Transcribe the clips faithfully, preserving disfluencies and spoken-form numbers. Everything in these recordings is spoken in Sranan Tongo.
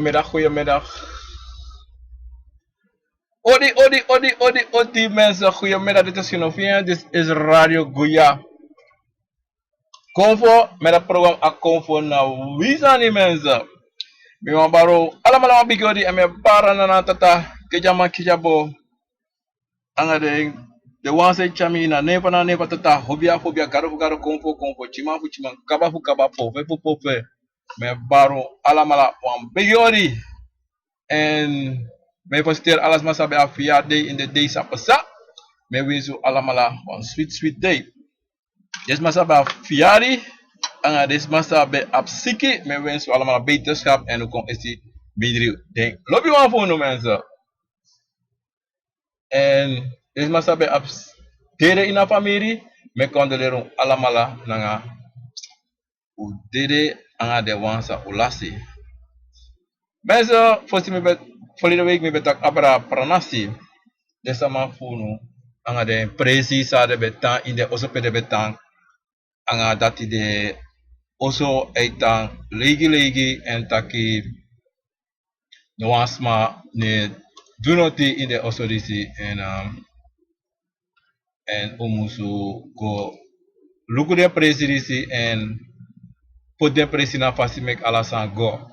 Goedemiddag, goedemiddag. Odi, odi, odi, odi, odi, mensen. Goedemiddag, dit is Sino Fien. Dit is Radio Guya. Konfo, met het programma Konfo na Wisani, mensen. Mi wan bari alamala wan bigi odi en mi e bari na tata, kejama, kejabo. Anga den, den wan san e tyari mi na nen fu na nen fu tata, hobia fu hobia, gado fu gado, konfo fu konfo, tyiman fu tyiman, kaba fu kaba, pofe fu pofe. Mi e bari alamala wan bigi odi. En mi e feliciteer ala sma san ben abi verjaardag in den dei san pasa. Mi e winsi un alamala wan sweet sweet dei. Den sma san ben abi verjaardag, anga den sma san ben abi siki, mi e winsi un alamala beterschap en un kon esi mindri den lobiwan fu unu, mensen. En den sma san ben abi s-, dede ini a famiri, mi e kondoleri un alamala nanga un dede anga den wan san un lasi. Mensen, fosi mi ben, verleden week mi ben taki abra pranasi. Den sama fu unu anga den presi san den ben tan ini den oso pe den ben tan. Anga dati den oso e tan leigi leigi en taki no wan sma no e du noti ini den oso disi en, um, en un musu go luku den presi disi en poti den presi na fasi meki ala sani go.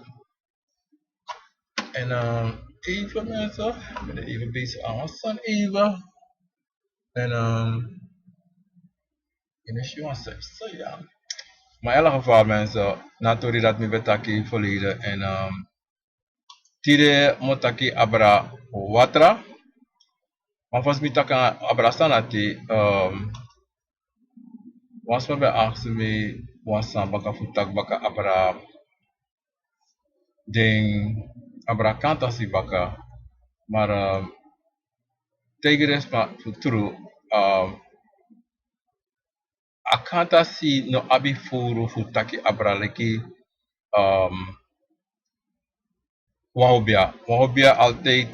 En, um, even mensen, mi ben even bezig aan wan sani even. En, um, in a si wan sani so ya. Maar in elk geval mensen, na tori dati mi ben taki verleden en, um, tide mi o taki abra watra. Maar fosi mi taki abra sani dati, um, wan sma ben aksi mi wan sani baka fu taki baka abra den abra kantasi baka. Maar, um, taigi den sma fu tru, um, a kantasi no abi furu fu taki abra leki, um, wan hobia. Wan hobia altijd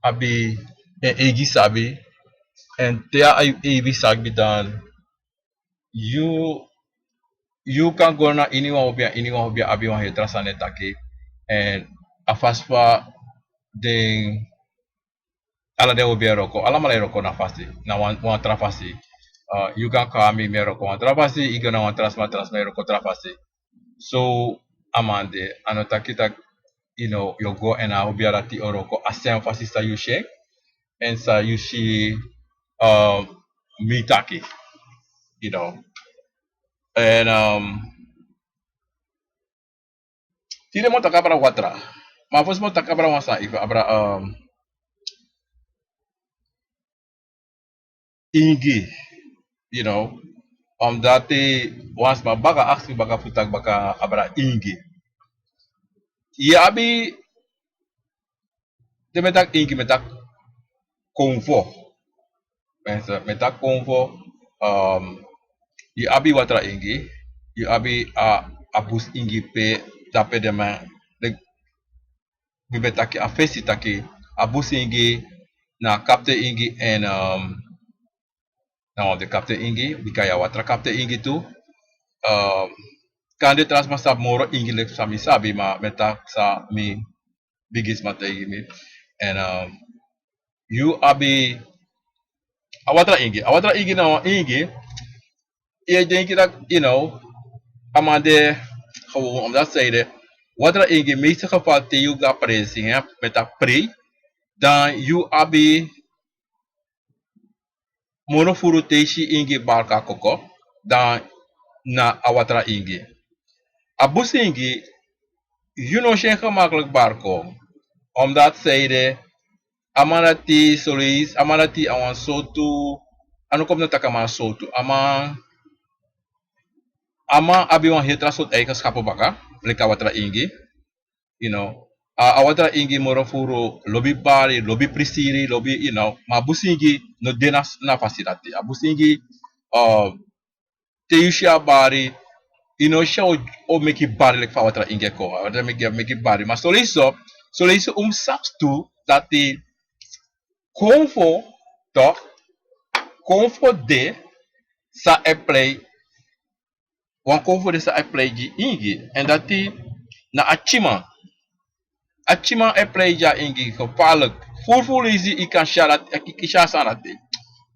abi en eigi sabi. En te a eigi sabi dan yu, yu kan go na ini wan hobia, ini wan hobia abi wan heri tra sani e taki. En a fasi fa den ala den hobia e wroko, alamala e wroko na fasi, na wan, wan tra fasi. Uh, yu kan kon na mi, mi e wroko wan tra fasi, yu go na wan tra sma, tra sma e wroko tra fasi. So a man de, a no taki taki, you know, yu o go en a hobia dati o wroko a sem fasi san yu si en, en san yu si, um, mi taki, you know. En, um, tide mi o taki abra watra. Ma fosi mi o taki abra wan sani, efu abra, um, ingi, you know, omdat wan sma baka aksi baka fu taki baka abra ingi. Yu abi, te mi e taki ingi, mi e taki konfo. Mensen, mi e taki konfo, um, yu abi watra ingi, yu abi a, a busi ingi pe dape den man, den mi ben taki a fesi taki a busi ingi na kapten ingi en, um, na wan fu den kapten ingi, bika yu a watra kapten ingi tu. Um, kande tra sma sabi moro ingi leki san mi sabi, ma mi e taki san mi bigisma taigi mi. En, um, yu abi a watra ingi. A watra ingi na wan ingi, yu e denki taki, you know, a man de gewoon, omdat zij de watra ingi, meeste geval te yu go a presi, hè, met a prei, dan yu abi moro furu te yu si ingi barka koko, dan na a watra ingi. A busi ingi, yu no si en gemakkelijk barko, omdat zij de a man dati soleisi, a man dati a wan sortu, a no kon no taki a man sortu, a man, a man abi wan heri tra sortu eigenschappen baka, leki a watra ingi, you know. A, a watra ingi moro furu lobi bari, lobi prisiri, lobi, you know, ma a busi ingi no de na, na fasi dati. A busi ingi, uh, te yu si a bari, yu no si a o, o meki bari leki fa a watra ingi e kon. A watra meki, meki bari. Ma soleisi, soleisi un mus sabi tu dati konfo, toch, konfo de san e prei, wan konfo de san e prei gi ingi. En dati na a tyiman. Arkiman e prei gi a ingi gevaarlijk. Furu furu leisi yu kan si a dati, yu kan si a sani dati.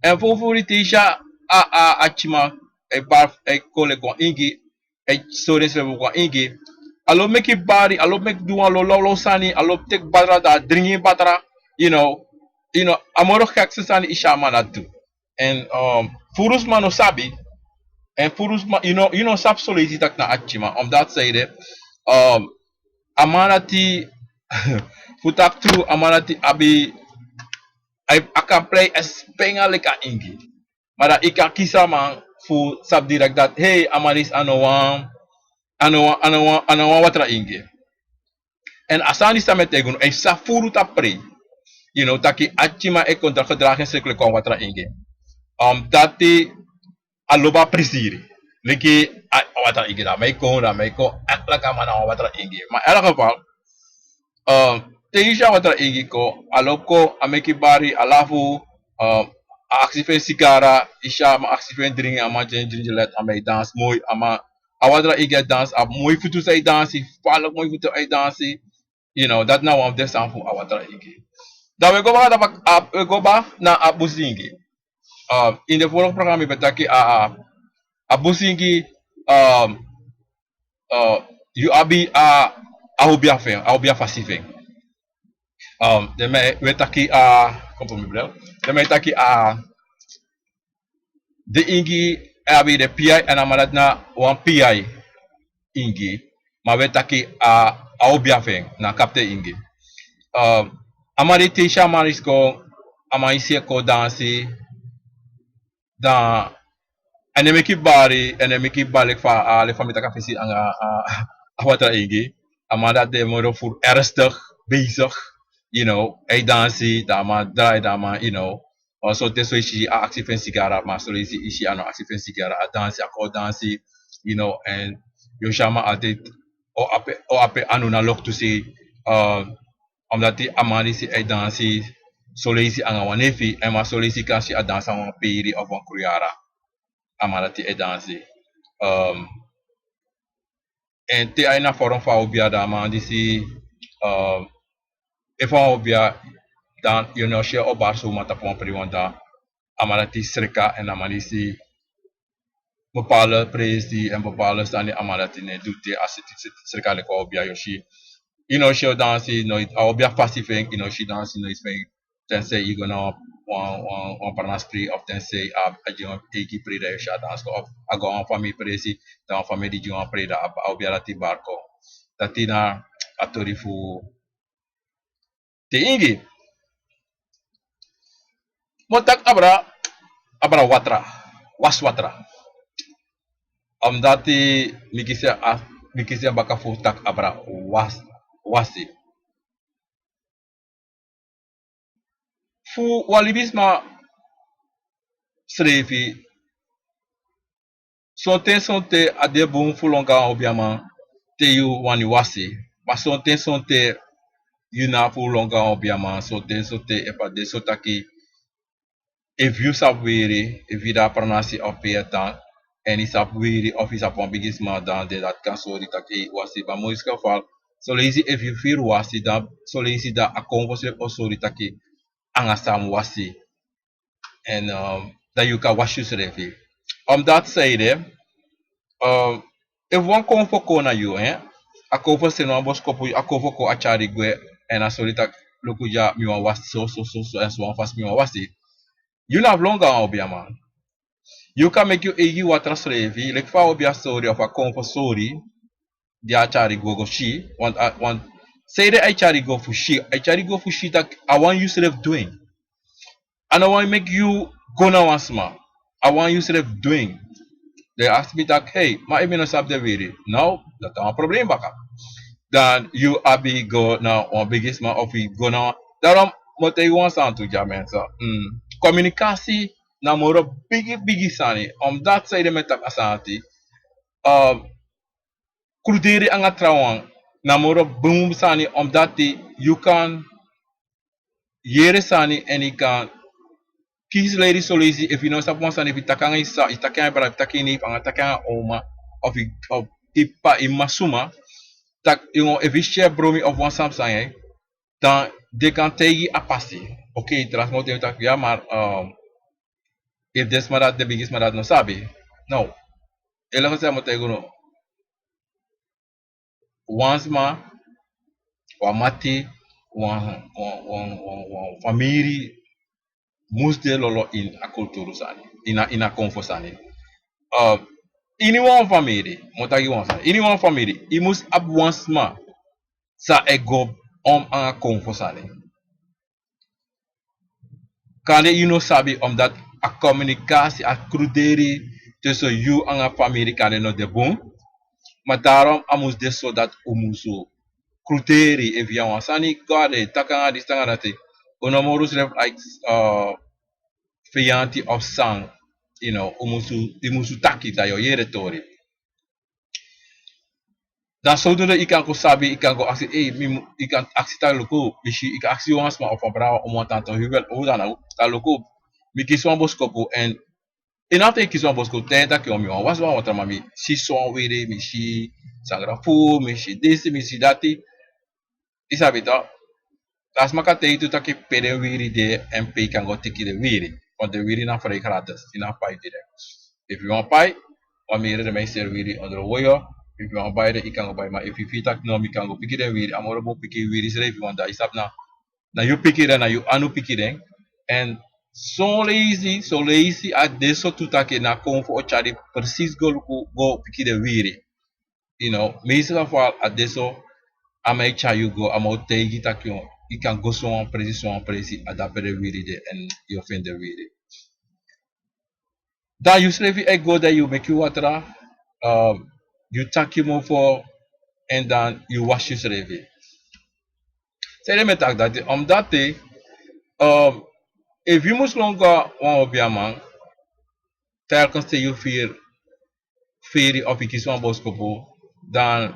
Èn furu furu leisi te yu si a, a, a arkiman e bari, e kole kon ingi, e sori ensrefi kon ingi. A lobi meki bari, a lobi meki du wan lawlaw sani, a lobi teki batra, dan a dringi batra, you know, you know, a moro gekste sani yu si a man dati du. Èn, um, furu sma no sabi. Èn furu sma, yu no, yu no sabi son leisi taki na arkiman. Omdat seide, um, a man dati, fu taki tru, a man dati abi, a, a kan prei, a spenga leki a ingi. Ma dan yu kan kisi a man fu sabi direct dati, hey, a man disi a no wan, a no wan, a no wan, a no wan watra ingi. Èn a sani san mi e taigi unu, a e psa furu tapu prei. You know, taki arkiman e kon gedragen zeker kon watra ingi. Um, dati a lobi a prisiri. Leki a, a watra ingi, dan mi e kon, dan mi e kon, eigenlijk a man na wan watra ingi. Ma in elk geval, um, te yu si a watra ingi kon, a lobi kon, a meki bari, a lafu, um, a aksi fu en sigara, yu si a man aksi fu en dringi, a man gi en dringi let, a man e dansi moi, a man, a watra ingi e dansi, a moi futu san e dansi, falek moi futu e dansi, you know, dati na wan fu den sani fu a watra ingi. Dan we go baka, dan we go baka na a busi ingi. Um, in de vorige programma mi ben taki a, a, a busi ingi, um, uh, yu abi a, a obia fu en, a obia fasi fu en. Um, den mi e taki a, kompo mi bril. Den mi e taki a, den ingi e abi den P I, èn a man dati na wan P I ingi. Ma we taki a, a obia fu en, na kapten ingi. Um, a man dati te yu si a man disi kon, a man e si en kon dansi, dan, èn den meki bari, èn den meki bari leki fa, a, leki fa mi taki a fesi anga, a, a watra ingi. A man dati de moro furu ernstig bezig, you know, a e dansi, dan a man drai, dan a man, you know, uh, sonten so yu si a aksi fu en sigara, ma son leisi yu si a no aksi fu en sigara, a dansi, a kon dansi, you know, èn yu o si a man altijd o ape, o ape anu na loktu sei, uh, omdat a man disi e dansi, son leisi anga wan nefi, èn ma son leisi yu kan si a dansi anga wan peri of wan kruyara. A man dati e dansi. Um, èn te a ini a forum fu a obia, dan a man disi, um, efu a obia, dan yu no si en o bari so uma tapu wan prei wan, dan a man dati sreka, èn a man disi bepaalde presi èn bepaalde sani a man dati no e du te a seti sreka leki wan obia, yu o si. Yu no si en dansi, no, a obia fasi fu en, yu no si dansi, no, yu si en. Tensei yu go na wan, wan, wan, wan prana sprei of tensei a, a gi wan eigi prei, dan yu o si a dansi kon, of a go na wan famiri presi, dan wan famiri di gi wan prei, dan a, a obia dati bari kon. Dati na a tori fu te ingi. Mi o taki abra, abra watra, wasi watra. Omdat mi kisi a, mi kisi a baka fu taki abra was, wasi. Fu wan libisma srefi, sonten sonten a de bun fu lon go na wan obiaman te yu wani wasi. Ma sonten sonten yu no abi fu lon go na wan obiaman, sonten sonten efu a de so taki efu yu sabi weri, efu yu de a pranasi of pe yu e tan, èn yu sabi weri of yu sabi wan bigi sma, dan den dati kan sori taki ei wasi. Ma in meeste geval, son leisi efu yu firi wasi, dan son leisi dan a konfo srefi o sori taki anga san a mu wasi. Èn, um, dan yu kan wasi yusrefi. Omdat seide, um, efu wan konfo kon na yu, eh, a konfo seni wan boskopu, a konfo kon a tyari gwe, èn a sori taki luku dya, mi wani wasi so, so, so, so, èn so wan fasi mi wani wasi. Yu no abi fu lon go na wan obiaman. Yu kan meki yu eigi watra srefi, leki fa a obia sori of a konfo sori, di a tyari go go si, want, a, want, seide a e tyari go fu si, a e tyari go fu si taki a wani yusrefi du en. A no wani meki yu go na wan sma. A wani yusrefi du en. Den e aksi mi taki, hey, ma efu mi no sabi den weri? No, dati na wan problem baka. Dan yu abi go na wan bigi sma of yu go na wan, daarom mi o taigi wan sani tu dya, mensen. Mm. Communicatie na moro bigi, bigi sani. Omdat seide mi e taki a sani dati, um, kruderi anga trawan na moro bun sani, omdat yu kan yere sani èn yu kan kisi leri. Son leisi efu yu no sabi wan sani, efu yu taki anga yu sisa, yu taki anga yu brada, yu taki anga yu neef, anga taki anga oma, of yu, of yu p'pa, yu m'ma suma, taki yu no, efu yu si a bromi of wan sani san, eh, Dan den kan taigi a pasi. Oké, transma o taigi taki ya, maar ehm, efu den sma dati, den bigi sma dati no sabi. No. Eleke san mi o taigi unu. Wan sma, wan mati, wan, wan, wan, wan, wan famiri mus de lolo ini a kulturu sani, ini a, ini a konfo sani. Ehm, ini wan famiri, mi o taigi wan sani, ini wan famiri, yu mus abi wan sma san e go om anga konfo sani. Kande yu no sabi, omdat a komunikasi, a kruderi tussen yu anga famiri kande no de bun. Maar daarom a mus de so dat un musu kruderi, efu yu abi wan sani go a de, taki anga disi, taki anga dati. Un no moro srefi like, eh, feyanti of san, you know, un musu, yu musu taki, dan yu o yere tori. Dan zodoende yu kan go sabi, yu kan go aksi, ei, mi mu, yu kan aksi taki luku, mi si, yu kan aksi wan sma of wan brada, wan tante, yu wel, o dan na, taki luku, mi kisi wan boskopu, èn yu no abi fu kisi wan boskopu, taigi taki mi wani wasi wan watra, ma mi si so wan wiri, mi si sangran furu, mi si disi, mi si dati. Yu sabi toch. Dan a sma kan taigi yu tu taki pe den wiri de èn pe yu kan go teki den wiri. Want den wiri na vrij gratis, yu no abi fu pai direct. Efu yu wani pai, wan meri den man e seri wiri ondro woyo. Efu yu wani bai den, yu kan go bai. Ma efu yu firi taki no, mi kan go piki den wiri, a moro bun piki wiri srefi, want dan yu sabi na, na yu piki den, na yu anu piki den. Èn son leisi, son leisi a de so tu taki na konfo o tyari yu precies go luku, go piki den wiri. You know, meeste geval a de so, a man e tyari yu go, a man o taigi taki yu kan go so wan presi, so wan presi, a dape den wiri de èn yu o feni den wiri. Dan yu srefi e go, dan yu meki yu watra, ehm, yu taki yu mofo, èn dan yu wasi yu srefi. Sanede mi e taki dati, omdat, ehm, efu yu mus lon go na wan obiaman, telkens te yu firi, firi of yu kisi wan boskopu, dan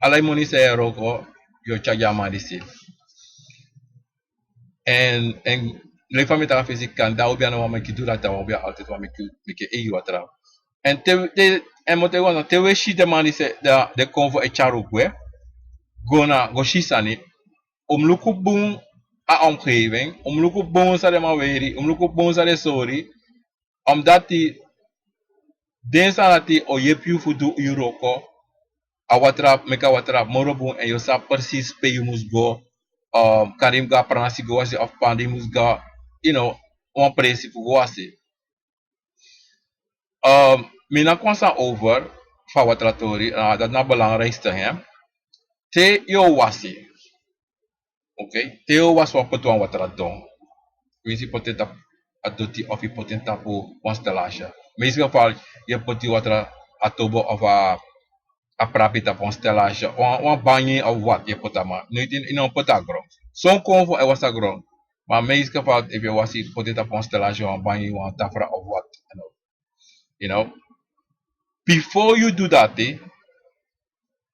ala yu moni san yu e wroko, yu o tyari gi a man disi. Èn, èn leki fa mi taki a fesi, kande a obia no wani meki yu du dati, a obia altijd wani meki yu, meki yu eigi watra. Èn te, te, èn mi o taigi wan sani, te un e si den man disi, den, den konfo e tyari un gwe, go na, go si sani, un mus luku bun a omgeving, un mus luku bun san den man weri, un mus luku bun san den sori, omdat den sani dati o yepi yu fu du yu wroko, a watra, meki a watra moro bun, èn yu o sabi precies pe yu mus go, ehm, kande yu mus go na pranasi go wasi, of kande yu mus go, you know, wan presi fu go wasi. Ehm, mi no kon san over fu a watra tori, eh, dati na a belangrijkste, hè. Te yu o wasi. Oké, te yu o wasi, wan poti wan watra don. Winsi yu poti en tapu a doti of yu poti en tapu wan stellage. Meeste geval yu e poti watra a tobo of a, a prapi tapu wan stellage. Wan, wan bangi of wat yu e poti, ma noiti yu no poti a gron. Son konfo e wasi a gron. Ma meeste geval efu yu e wasi, poti en tapu wan stellage, wan bangi, wan tafra of wat. You know, before yu du dati,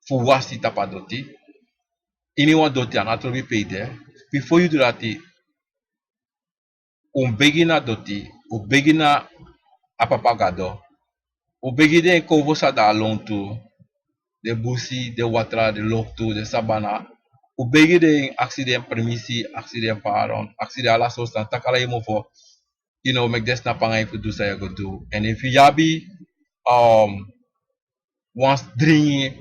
fu wasi tapu a doti, ini wan doti, a no trobi pe yu de, before yu du dati, un begi na doti, un begi na a papa gado, un begi den konfo san de a lontu, den busi, den watra, den loktu, den sabana, un begi den, aksi den permisi, aksi den pardon, aksi den ala sortu sani, taki ala yu mofo, you know, meki den snapu anga yu fu du san yu e go du. Èn efu yu abi, um, wan dringi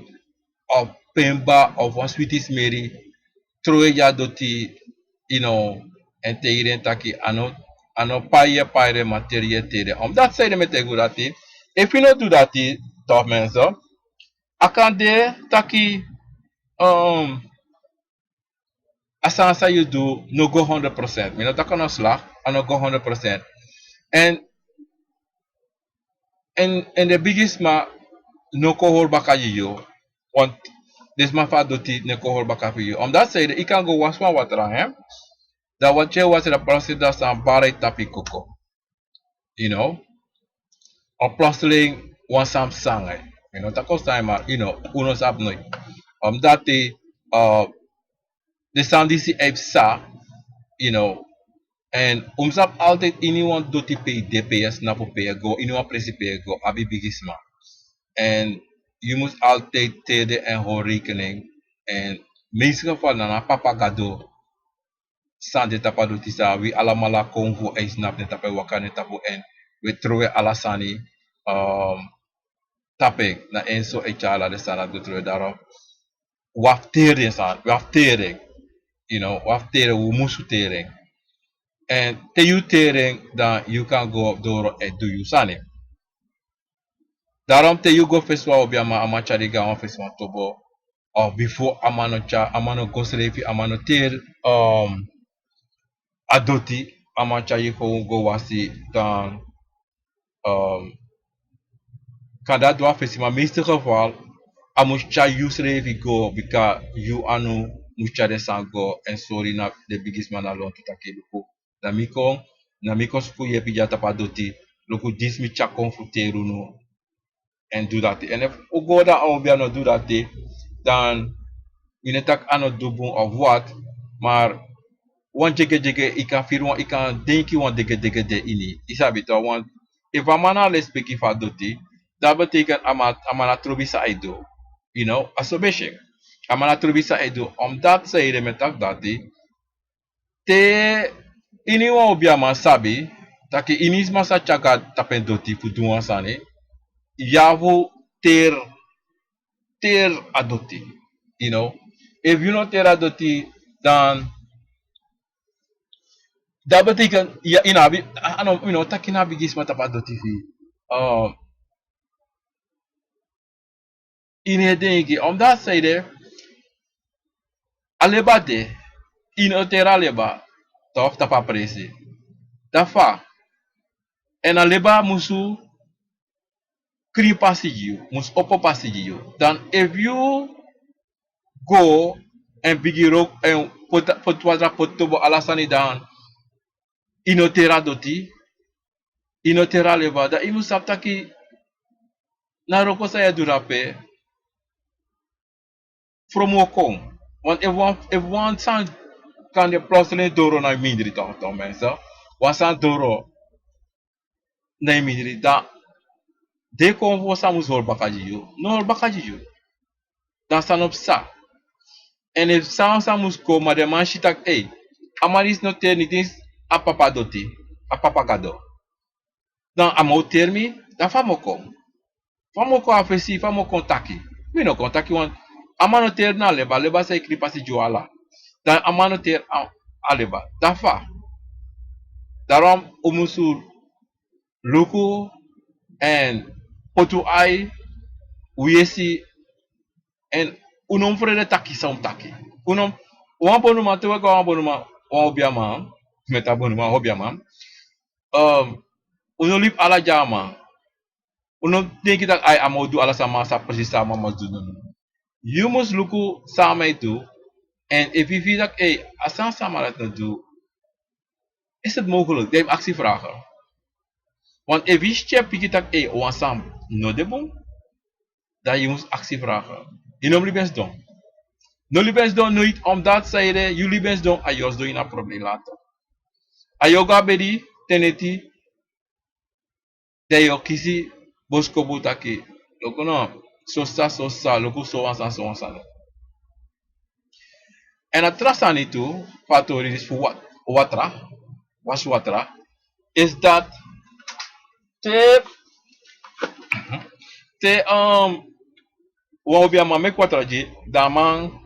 of pemba of wan switi smeri, tron en gi a doti, you know, èn taigi den taki a no, a no pai yu e pai den, ma teri yu e teri den. Omdat sanede mi e taigi un dati, efu yu no du dati, toch mensen, a kan de taki, um, a sani san yu du no go honderd procent. Mi no taki a no slagi, a no go honderd procent. Èn, èn, èn den bigisma no kon hori baka gi yu. Want den sma fu a doti no e kon hori baka gi yu. Omdat sanede yu kan go wasi wan watra, hè. Dan watra yu e wasi, dan plotseling dan sani bari tapu yu koko. You know, of plotseling wan sani psa nanga yu. Mi no taki wan sani, ma, you know, un no sabi noiti. Omdat, eh, den sani disi e psa, you know, èn un mus sabi altijd, ini wan doti pe yu de, pe yu e snapu, pe yu e go, ini wan presi pe yu e go, abi bigisma. Èn yu mus altijd teri den èn hori rekening. Èn meeste geval na na papa gado san de tapu a doti san wi alamala kon fu e snapu den tapu e waka den tapu en, wi e trowe ala sani, um, tapu en, na en so e tyari ala den sani na doti. Daarom wi abi teri den sani, wi abi teri en, you know, wi abi teri en, wi musu teri en. En te yu teri en, dan yu kan go doro e du yu sani. Daarom te yu go fesi wan obiaman, a man tyari gawan fesi wan tobo, of bifo a man no tyari, a man no go srefi, a man no teri, um, a doti, a man tyari yu go, go wasi, dan, um, kan dati du a fesi, ma meeste geval a mus tyari yu srefi go, bika yu anu mus tyari den sani go en sori na den bigisma na lontu taki luku, na mi kon, na mi kon suku yepi dya tapu a doti, luku disi mi tyari kon fu teri unu. En du dati. En efu un go dan a obiaman no du dati, dan wi no e taki a no du bun of wat, maar wan dyegedege, yu kan firi wan, yu kan denki wan degedege de ini. Yu sabi toch, wan, efu a man no abi lespeki fu a doti, dat betekent a man, a man no abi trobi san a e du. You know, a so besi. A man no abi trobi san a e du. Omdat san ede mi e taki dati, te ini wan obiaman sabi taki ini sma sa tyari gado tapu en doti fu du wan sani, yu abi fu teri, teri a doti. You know, efu yu no teri a doti, dan dat betekent, ya, yu no abi, a, a no, yu no taki na bigisma tapu a doti fu yu. Um, yu no e denki, omdat san ede, a leba de, yu no teri a leba, toch, tapu a presi. Dati fa, en a leba musu krin pasi gi yu, musu opo pasi gi yu. Dan efu yu go en bigin wroko en poti, poti watra, poti tobo, ala sani, dan yu no teri a doti, yu no teri a leba, dan yu musu sabi taki na wroko san yu e du dape, fromu o kon. Want efu wan, efu wan sani kan de plotseling doro na yu mindri, toch, toch, mensen. Wan sani doro na yu mindri, dan den kon fu san musu hori baka gi yu, no hori baka gi yu. Dan san no psa. En efu san, san musu kon, ma den man si taki, ei, a man disi no teri, ni disi a papa doti, a papa gado. Dan a man o teri mi, dan fa mi o kon? Fa mi o kon a fesi, fa mi o kon taki? Mi no kon taki wan, a man no teri na leba, leba sa e krin pasi gi wi ala. Dan a man no teri a, a leba. Dan fa? Daarom un musu luku en poti un ai, un yesi, en un no mus frede taki san un mus taki. Un no, wan bonuman, te wi e go a wan bonuman, wan obiaman, mi e taki bonuman, obiaman. Um, un no libi ala dyaman. Un no denki taki, ai, a man o du ala san a man sa, precies san a man mus du, no, no, no. Yu mus luku san a man e du, en efu yu firi taki, ei, a sani san a man dati no du, is het mogelijk, dan yu mus aksi vragen. Want efu yu si tyari piki taki, ei, wan sani no de bun, dan yu mus aksi vragen. Yu no mus libi en sidon. No libi en sidon noiti, omdat san ede, yu libi en sidon, a yu o sidon ini a probleem later. A yu o go a bedi te neti, dan yu o kisi boskopu taki, luku no, so sa, so sa, luku so wan sani, so wan sani. En a tra sani tu, fu a tori disi fu wat-, watra, wasi watra, is dat te, te, um, wan obiaman meki watra gi, dan a man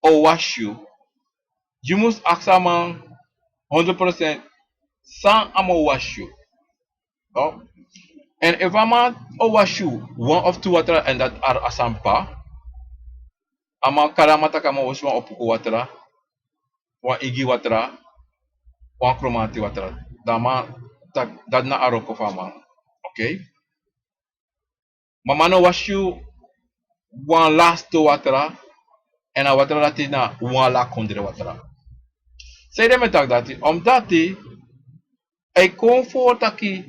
o wasi yu. Yu mus aksi a man honderd procent san a man o wasi yu. Toch? En efu a man o wasi yu wan of tu watra, en dati a, a sani papa, a man kari a man taki a man o wasi wan opuku watra, wan igi watra, wan kromanti watra. Dan a man taki, dati na a wroko fu a man. Oké? Ma a man no wasi yu wan laste watra, en a watra dati na wan ala kondre watra. San ede mi e taki dati? Omdat a e kon fu taki,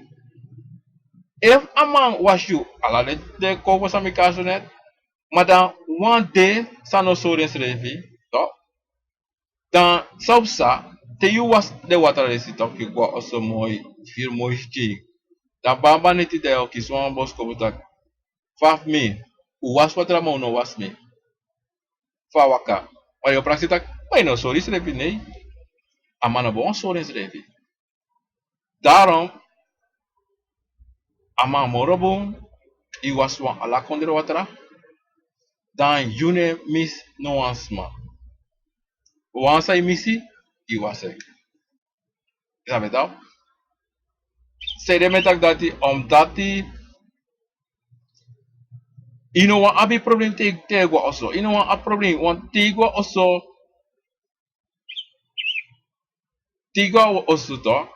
efu a man wasi yu, ala den, den kon fu san mi kari so net, ma dan wan dei san no sori ensrefi, toch? Dan san o psa, te yu wasi den watra disi, toch, yu go a oso moi, firi moi skin. Dan bamba neti dan yu o kisi wan boskopu taki, fa fu mi, un wasi watra ma un no wasi mi. Fa a waka? Ma yu o prakseri taki, ma yu no sori yusrefi, nei. A man no ben wani sori ensrefi. Daarom, a man moro bun, yu wasi wan ala kondre watra, dan yu no e misi no wan sma. Wan san yu misi, yu wasi en. Yu sabi toch? Sanede mi e taki dati, omdat yu no wani abi problem te, te yu go a oso. Yu no wani abi problem, want te yu go a oso, te yu go a oso toch,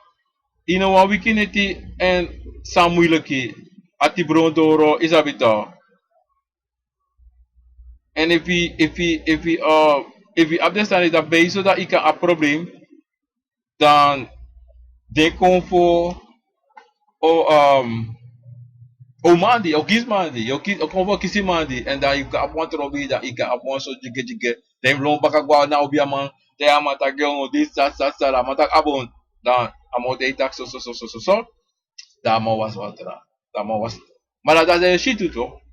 yu no wani wiki neti, èn san muiliki, ati bron doro, yu sabi toch. Èn efu yu, efu yu, efu yu, eh, efu yu abi den sani dati, ben yu so dati yu kan abi problem, dan den kon fu o, um, o man di, o kisi man di, o ki-, o kon fu o kisi man di, èn dan yu kan abi wan trobi, dan yu kan abi wan so djige djige, dan yu lon baka go na obiaman, dan a man taki, o, disi, sa, sa, sa, a man taki, a bun, dan a man o taigi taki so, so, so, so, so, so, dan a man wasi watra, dan a man wasi. Ma dan, dan den e si tu,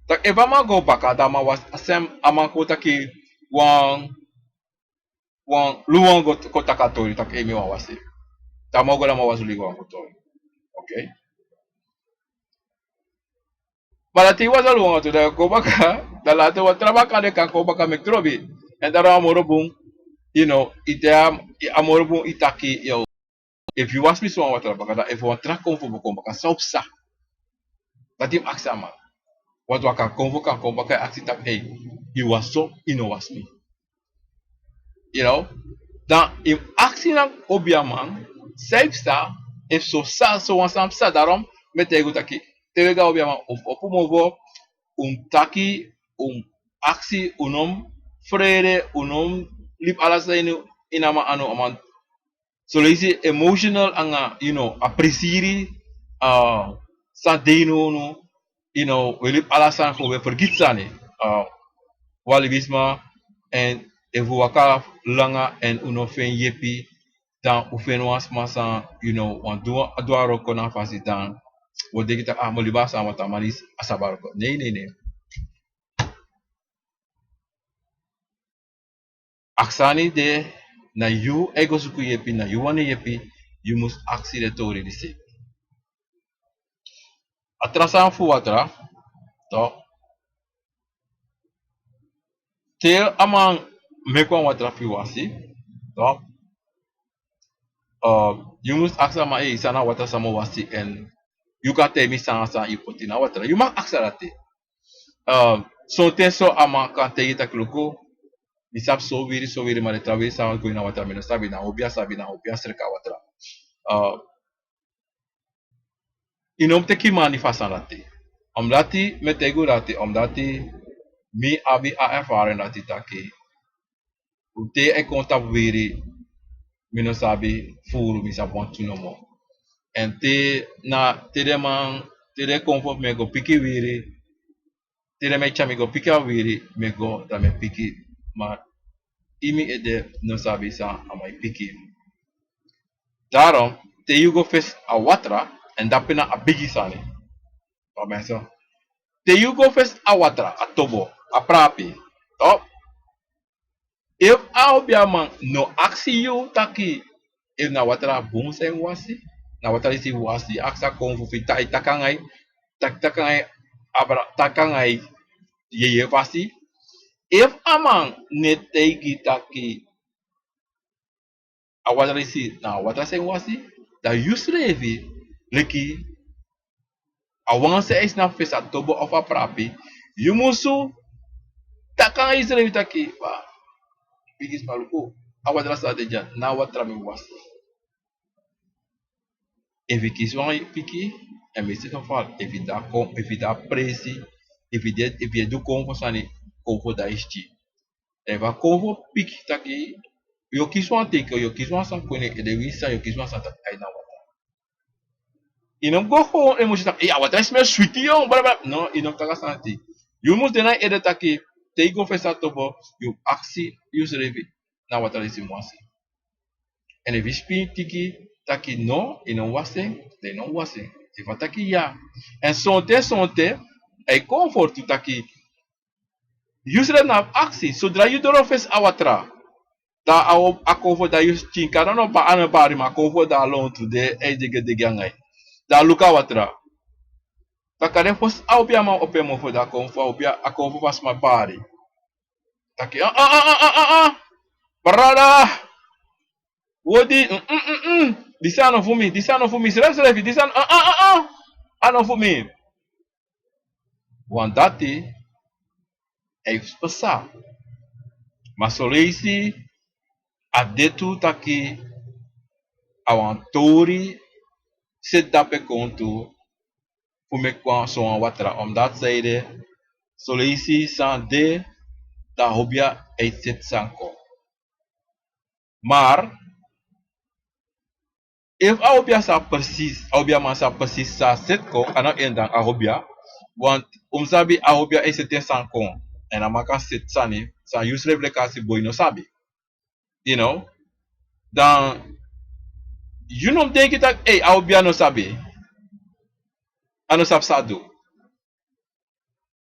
tak' efu a man go baka, dan a man wasi, a sem, a man kon taki wan, wan, luwan go, kon taki a tori, taki ei, mi wani wasi. Dan a man go, dan a man wasi luwan go tori. Oké. Ma dan te yu wasi a luwan go tori, dan yu kon baka, dan later watra baka, den kan kon baka meki trobi. Èn dan a moro bun, you know, yu te a, a moro bun yu taki, yo, efu yu wasi mi sma watra baka, dan efu wan tra konfo bo kon baka, san o psa? Dati yu mus aksi a man. Want wan kan konfo kan kon baka, e aksi taki, ei, yu wasi so, yu no wasi mi. You know? Dan yu mus aksi na obiaman, san e psa, efu so sa, so wan sani psa. Daarom mi e taigi un taki, te un e go na obiaman, un mus opo mofo, un mus taki, un mus aksi, un no mus frede, un no mus libi ala sani ini a man anu, a man. Son leisi emotional anga, you know, a prisiri, ah, san de ini unu, you know, wi e libi ala sani fu wi e fergiti sani. Ah, wi a libisma, èn efu wi waka langa èn un no feni yepi, dan un feni wan sma san, you know, wan du, a du a wroko na a fasi, dan wi o denki taki, ah, mi o libi a sani, want a man disi a sabi a wroko. Nei, nei, nei. A sani de, na yu e go suku yepi, na yu wani yepi, yu mus aksi den tori disi. A tra sani fu watra, toch. Te a man meki wan watra fu yu wasi, toch. Eh, yu mus aksi a man, ei, san na a watra san mi o wasi, èn yu kan taigi mi san, san yu poti na a watra. Yu mag aksi a dati. Eh, sonten so a man kan taigi yu taki luku, mi sabi so wiri, so wiri, ma den tra wiri san go ini a watra, mi no sabi, na obi a sabi, na obi a sreka a watra. Eh, yu no mus teki mani fu a sani dati. Omdati mi e taigi un dati, omdati mi abi a ervaring dati taki, te a e kon tapu wiri, mi no sabi furu, mi sabi wantu nomo. Èn te na, te den man, te den konfo fu mi e go piki wiri, te den man e tyari mi go piki a wiri, mi e go, dan mi e piki. Ma ini mi ede no sabi san a man e piki. Daarom, te yu go fesi a watra, èn dape na a bigi sani. Fa mi e so. Te yu go fesi a watra, a tobo, a prapi, toch. Efu a obiaman no aksi yu taki, efu na watra bun san yu mus wasi, na watra disi yu mus wasi, aksi a konfo fu yu, taki, taki nanga yu, taki, taki nanga yu, abra, taki nanga yu, yeye fasi. Efu a man no e taigi taki, a watra disi na a watra san yu mus wasi, dan yusrefi, leki a wan san e si na fesi a tobo of a prapi, yu musu taki nanga yusrefi taki, wa, bigisma, luku, a watra san de dya, na a watra mi mus wasi. Efu yu kisi wan piki, èn mi si so far, efu yu de a kon, efu yu de a presi, efu yu de, efu yu e du konfo sani, konfo dan yu si. Efu a konfo piki taki, yu o kisi wan teki, yu o kisi wan sani kon ini en ede, winsi san, yu o kisi wan sani taki a ini a watra. Yu no mus go kon emosi taki, ei, a watra e smel switi, yo, bla, bla. No, yu no mus taki a sani dati. Yu mus de na yu ede taki, te yu go fesi a tobo, yu mus aksi yusrefi, na a watra disi mi mus wasi. Èn efu yu si piki taki no, yu no mus wasi en, dan yu no mus wasi en. Efu a taki ya. Èn sonten, sonten, a e kon fu tu taki, yusrefi no abi aksi, sodra yu doro fesi a watra, Dan a o- a konfo dan yu skin kan no no ba a no bari ma a konfo dan a lontu de e dege dege anga yu. Dan a luku a watra. Dan kande fosi a obiaman opo en mofo dan a konfo a obiaman a konfo fu a sma bari. Taki a a a a a a brada. Wodi. Disi a no fu mi disi a no fu mi srefsrefi disi a no a a a a a no fu mi. Wan dati e fu pasa. Ma soleisi a de tu taki a wan tori seti dape kon tu fu meki wan sowan watra omdati san ede soleisi san de dan a hobia e seti san kon. Mar efu a obia sa presis a obia man sa presis sa seti kon a no en dan a obia. Want un mus sabi a obia e seti en sani kon èn a man kan seti sani san yu srefi leki a siboi no sabi. Yu no dan yu no mus denki tak' ei a obia no sabi. A no sabi san a du.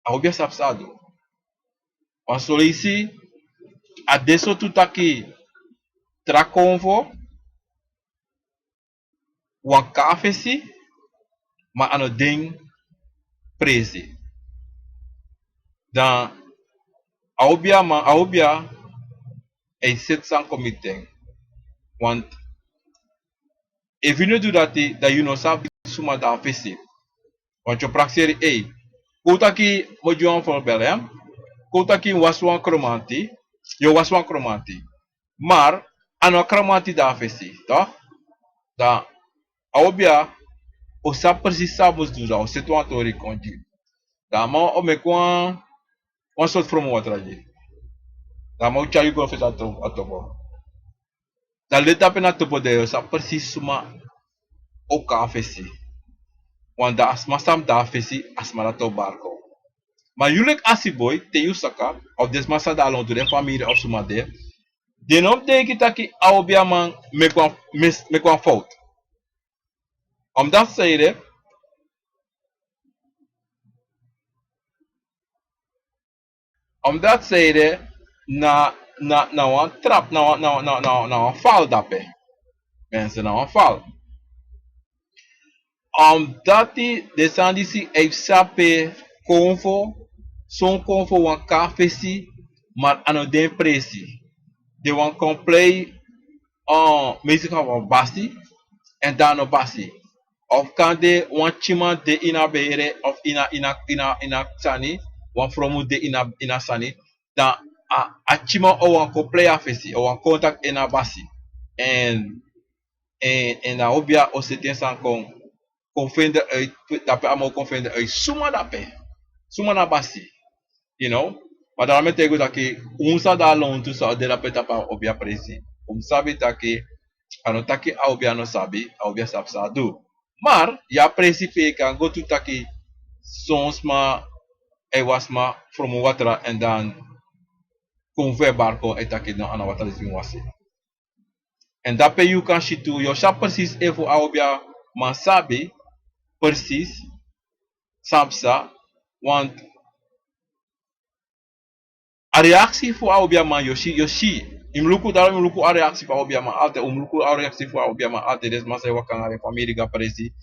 A obia sabi san a du. Wan soleisi a de so tu taki tra konfo wan kon a fesi ma a no den presi. Dan a obia man a obia e seti san kon miti den. Want efu yu no du dati dan yu no sabi suma de a fesi. Want yu o prakseri ei kon un taki mi o gi wan forbel en kon un taki mi wasi wan kromanti. Yu o wasi wan kromanti mar a no a kromanti de a fesi tok'. Dan a obia o sabi presisi san a mus du dan o seti wan tori kon gi yu. Dan a man o meki wan wan sortu fromu watra gi yu. Dan a man o tyari yu go na fesi a tobo. Dan leti dape na topo de yu o sabi presisi suma o kon a fesi. Wan dan a sma san mus de a fesi a sma dati o bari kon. Ma yu leki asiboi te yu saka of den sma san de a lontu den famiri of suma de den no mus denki taki a obiaman meki wan fowtu. Omdati san yu de omdati san yu de na na na wan trap na wan na wan na wan na wan fal dape. Mense na wan fal. Omdati den sani disi e fu sabi pe konfo son konfo wan kon a fesi. Ma a no de en presi den wani kon prei meestal kan wan basi. Èn dan a no basi of kan de wan tyiman de ini a bere of ini a ini a ini a ini a sani wan fromu de ini a ini a sani. Dan a a tyiman o wani kon prei a fesi o wani kon taki ini a basi. Èn èn èn a obia o seti en sani kon kon fende uit dape a man o kon fende uit suma dape suma na basi. Yu no ma dan a mi e taigi un taki un sa de a lontu san o de dape tapu a obia presi. Un mus sabi taki a no taki a obia no sabi a obia sabi san a du. Mar yu a presi pe yu kan go tu taki son sma e wasi sma fromu watra èn dan kon fu e bari kon e taki no a na watra disi mi wasi. Èn dape yu kan si tu yu o si a presisi efu a obiaman sabi presisi san psa. Want a reaksi fu a obiaman yu o si yu o si yu mus luku daro yu mus luku a reaksi fu a obiaman altide un mus luku a reaksi fu a obiaman altide den sma san e waka nanga den famiri go a presi.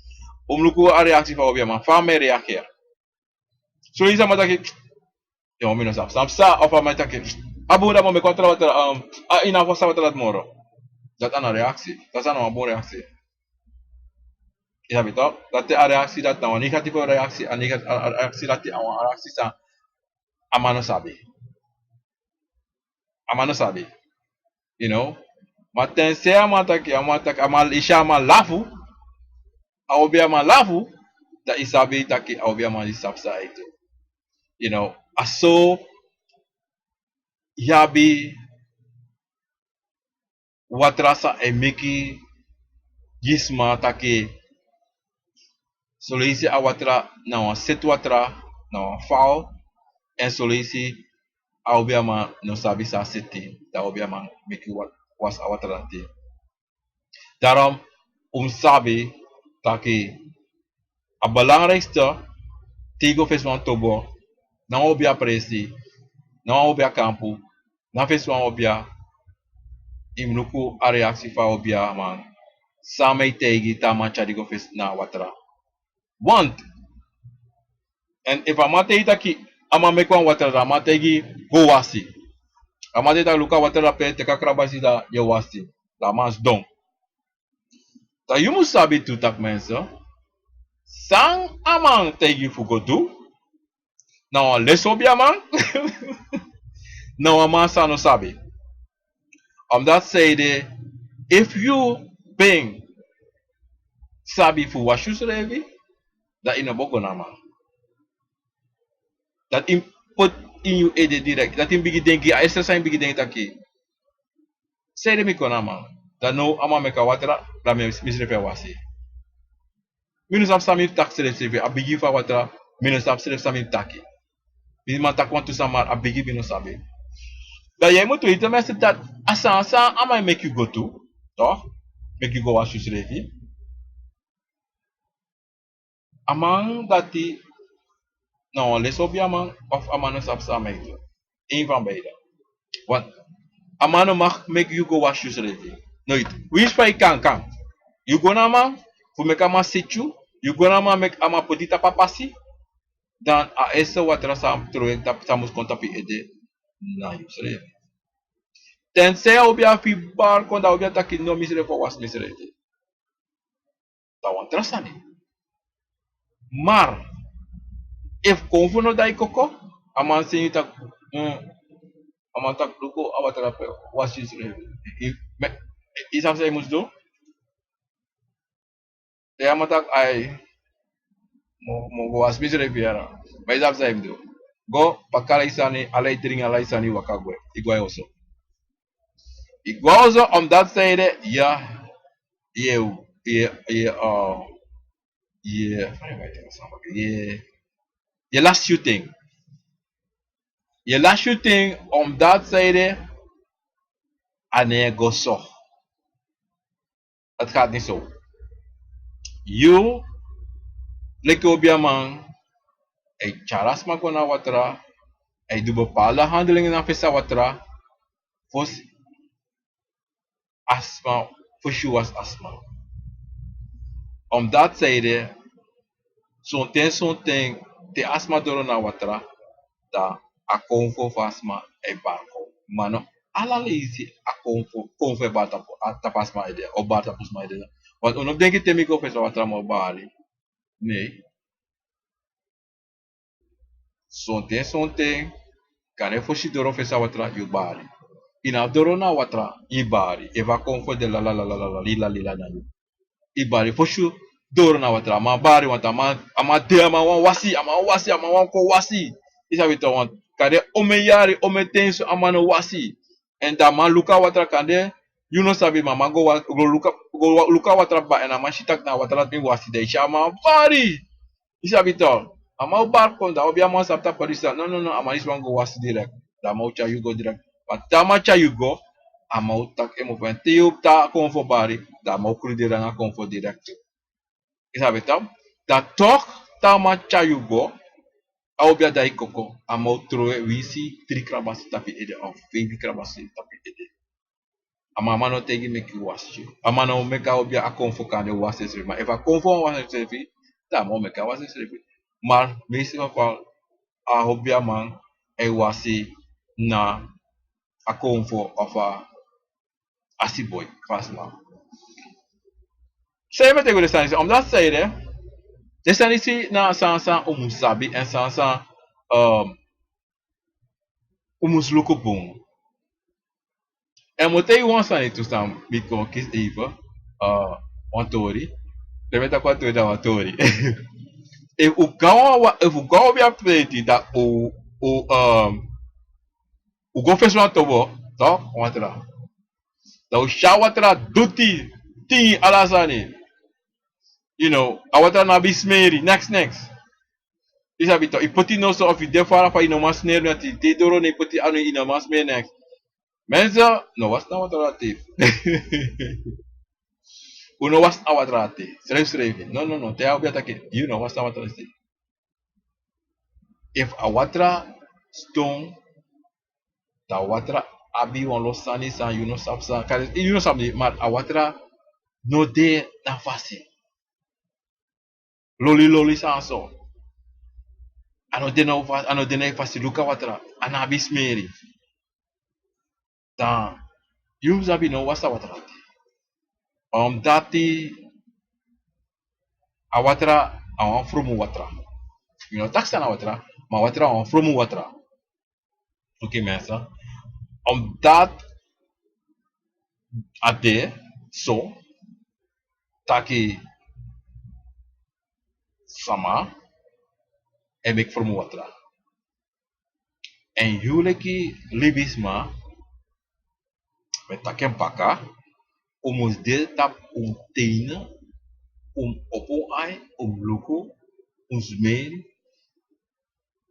Un mus luku a reaksi fu a obiaman fa a man e reageri. Soleisi a man taki yu o mi no sabi san psa of a man e taki a bun dati mi o meki wan tra watra a ini a fosi a watra dati moro. Dati a na reaksi dati a na wan bun reaksi. Yu sabi tok dati a reaksi dati na wan negatifu reaksi a negatifu a reaksi dati a wan reaksi san a man no sabi. A man no sabi. Yu no ma ten se a man taki a man taki a man isi a man lafu a obi a man lafu. Dan yu sabi taki a obi a man disi sabi san a e du. Yu no a so yu abi watra san e meki gi sma taki soleisi a watra na wan seti watra na wan fal. Èn soleisi a obi a man no sabi san a seti dan a obi a man meki wasi a watra dati. Darom un mus sabi taki a belangrikste te yu go fesi wan tobo na wan obi a presi na wan obi a kampu na fesi wan obi a yu mus luku a reaksi fu a obiaman. San a man e taigi te a man tyari go fesi na a watra. Want, èn efu a man taigi taki, a man meki wan watra, dan a man taigi go wasi. A man taigi taki luku a watra dape, teki a krabasi dan yu e wasi. Dan a man sidon. Dan yu mus sabi tu taki mensen, san a man taigi fu go du, na wan lesi obiaman, na wan man san no sabi. Omdat zij de, efu yu ben sabi fu wasi yusrefi, dan yu no bo go na a man. Dati yu poti ini yu ede direkt, dati yu bigin denki, a eerste san yu bigin denki taki, sanede mi kon na a man? Dan now a man meki a watra, dan mi, misrefi e wasi. Mi no sabi san mi mus taki srefsrefi, a bigin fu a watra, mi no sabi srefi san mi mus taki. Mi man taki wantu sani, ma a bigin mi no sabi. Dan yu e mus weti mensen dati a sani san a man e meki yu go du, toch? Meki yu go wasi yusrefi. A man dati na wan lesi obiaman of a man no sabi san a man e du? Een van beide. Want a man no mag meki yu go wasi yusrefi. Nooit. Winsi fa yu kan kan. Yu go na a man fu meki a man seti yu. Yu go na a man meki a man poti yu tapu a pasi. Dan a eerste watra san a mus kon tapu yu ede na yusrefi. Tenzij a obia fu yu bari kon, dan a obia taki no, misrefi o wasi misrefi. Dan wan tra sani. Maar efu konfo no de na yu koko, a man seni yu taki, mm, a man taki luku a watra dape, wasi yusrefi. Yu, yu sabi san yu mus du? Te a man taki ai, mi o, mi o go wasi misrefi ya. Ma yu sabi san yu mus du? Go paka ala yu sani, ala yu dringi, ala yu sani, waka gwe. Yu gwe na yu oso. Yu gwe na yu oso, omdat sanede, ya, yu e, yu e, yu e, yu e lasi yu ten. Yu e lasi yu ten, omdat sanede, a no e go so. Het gaat niet zo. Yu, leki obiaman, e tyari a sma go na watra, e du bepaalde handelingen na fesi a watra, fosi a sma, fosi yu wasi a sma. Omdat sanede, sonten, sonten, te a sma doro na watra, dan a konfo fu a sma e bari kon. Ma no ala leisi a konfo, konfo e bari tapu, a tapu a sma ede, o bari tapu sma ede. Want un no mus denki te mi go fesi a watra mi o bari. Nee. Sonten, sonten, kande fosi yu doro fesi a watra, yu bari. Yu no abi doro na watra, yu bari. Efu a konfo de lala, lala, lala, lila, lila na yu. Yu bari fosi yu doro na watra, a man bari, want a man, a man de, a man wani wasi, a man wani wasi, a man wani kon wasi. Yu sabi toch, want kande omeni yari, omeni ten so a man no wasi. Èn dan a man luku a watra, kande yu no sabi, ma a man go wa-, go luku, go wa-, luku a watra kaba, èn a man si taki na a watra dati mi wasi, dan yu si a man bari. Yu sabi toch, a man o bari kon, dan obiaman sabi taki a disi, no, no, no, a man disi wani go wasi direkt. Dan a man o tyari yu go direkt. Ma te a man tyari yu go, a man o taki en mofu, èn te yu tan a konfo bari, dan a man o kruderi nanga konfo direkt. Yu sabi toch, dan toch, te a man tyari yu go, a obia de na yu koko, a man o trowe winsi dri krabasi tapu yu ede of feifi krabasi tapu yu ede. A man, a man no taigi meki yu wasi. A man no meki a obia, a konfo kande wasi ensrefi. Ma efu a konfo wani wasi ensrefi, dan a man o meki a wasi ensrefi. Ma meeste geval, a obiaman e wasi na a konfo of a asiboi fu a sma. San yu meki un taigi den sani disi, omdat sanede, den sani disi na sani san un mus sabi, èn sani san, ehm, un mus luku bun. Èn mi o taigi wan sani tu san mi kon kisi even, eh, wan tori. Te mi e taki wan tori, dan wan tori. Efu un go a wan, efu un go a wan obiaman preti, dan un, un, ehm, un go fesi wan tobo, toch, watra. Dan un si a watra duti, tin, ala sani. You know, a watra no abi smeri, neks, neks. Yu sabi toch, yu poti noso of yu de fara fa yu no man smeri noti, te yu doro ne yu poti anu, yu no man smeri neks. Mensen, no wasi a watra dati. Un no wasi a watra dati. Srefsrefi. No, no, no. Te a obiaman taki, yu no wasi a watra dati. Efu a watra sidon, dan a watra abi wan lo sani san yu no sabi san, kari yu no sabi, ma a watra no de na fasi. Loli loli san so. A no de na fa-, a no de na fasi, luku a watra. A no abi smeri. Dan yu mus sabi no wasi a watra. Omdati a watra a wan fromu watra. Mi no taki san na watra, ma a watra a wan fromu watra. Oké, mensen. Omdati a de so taki sama e meki fromu watra. Èn yu leki libisma, mi e taki en baka, un mus de tapu un teini, un mus opo un ai, un mus luku, un mus meri.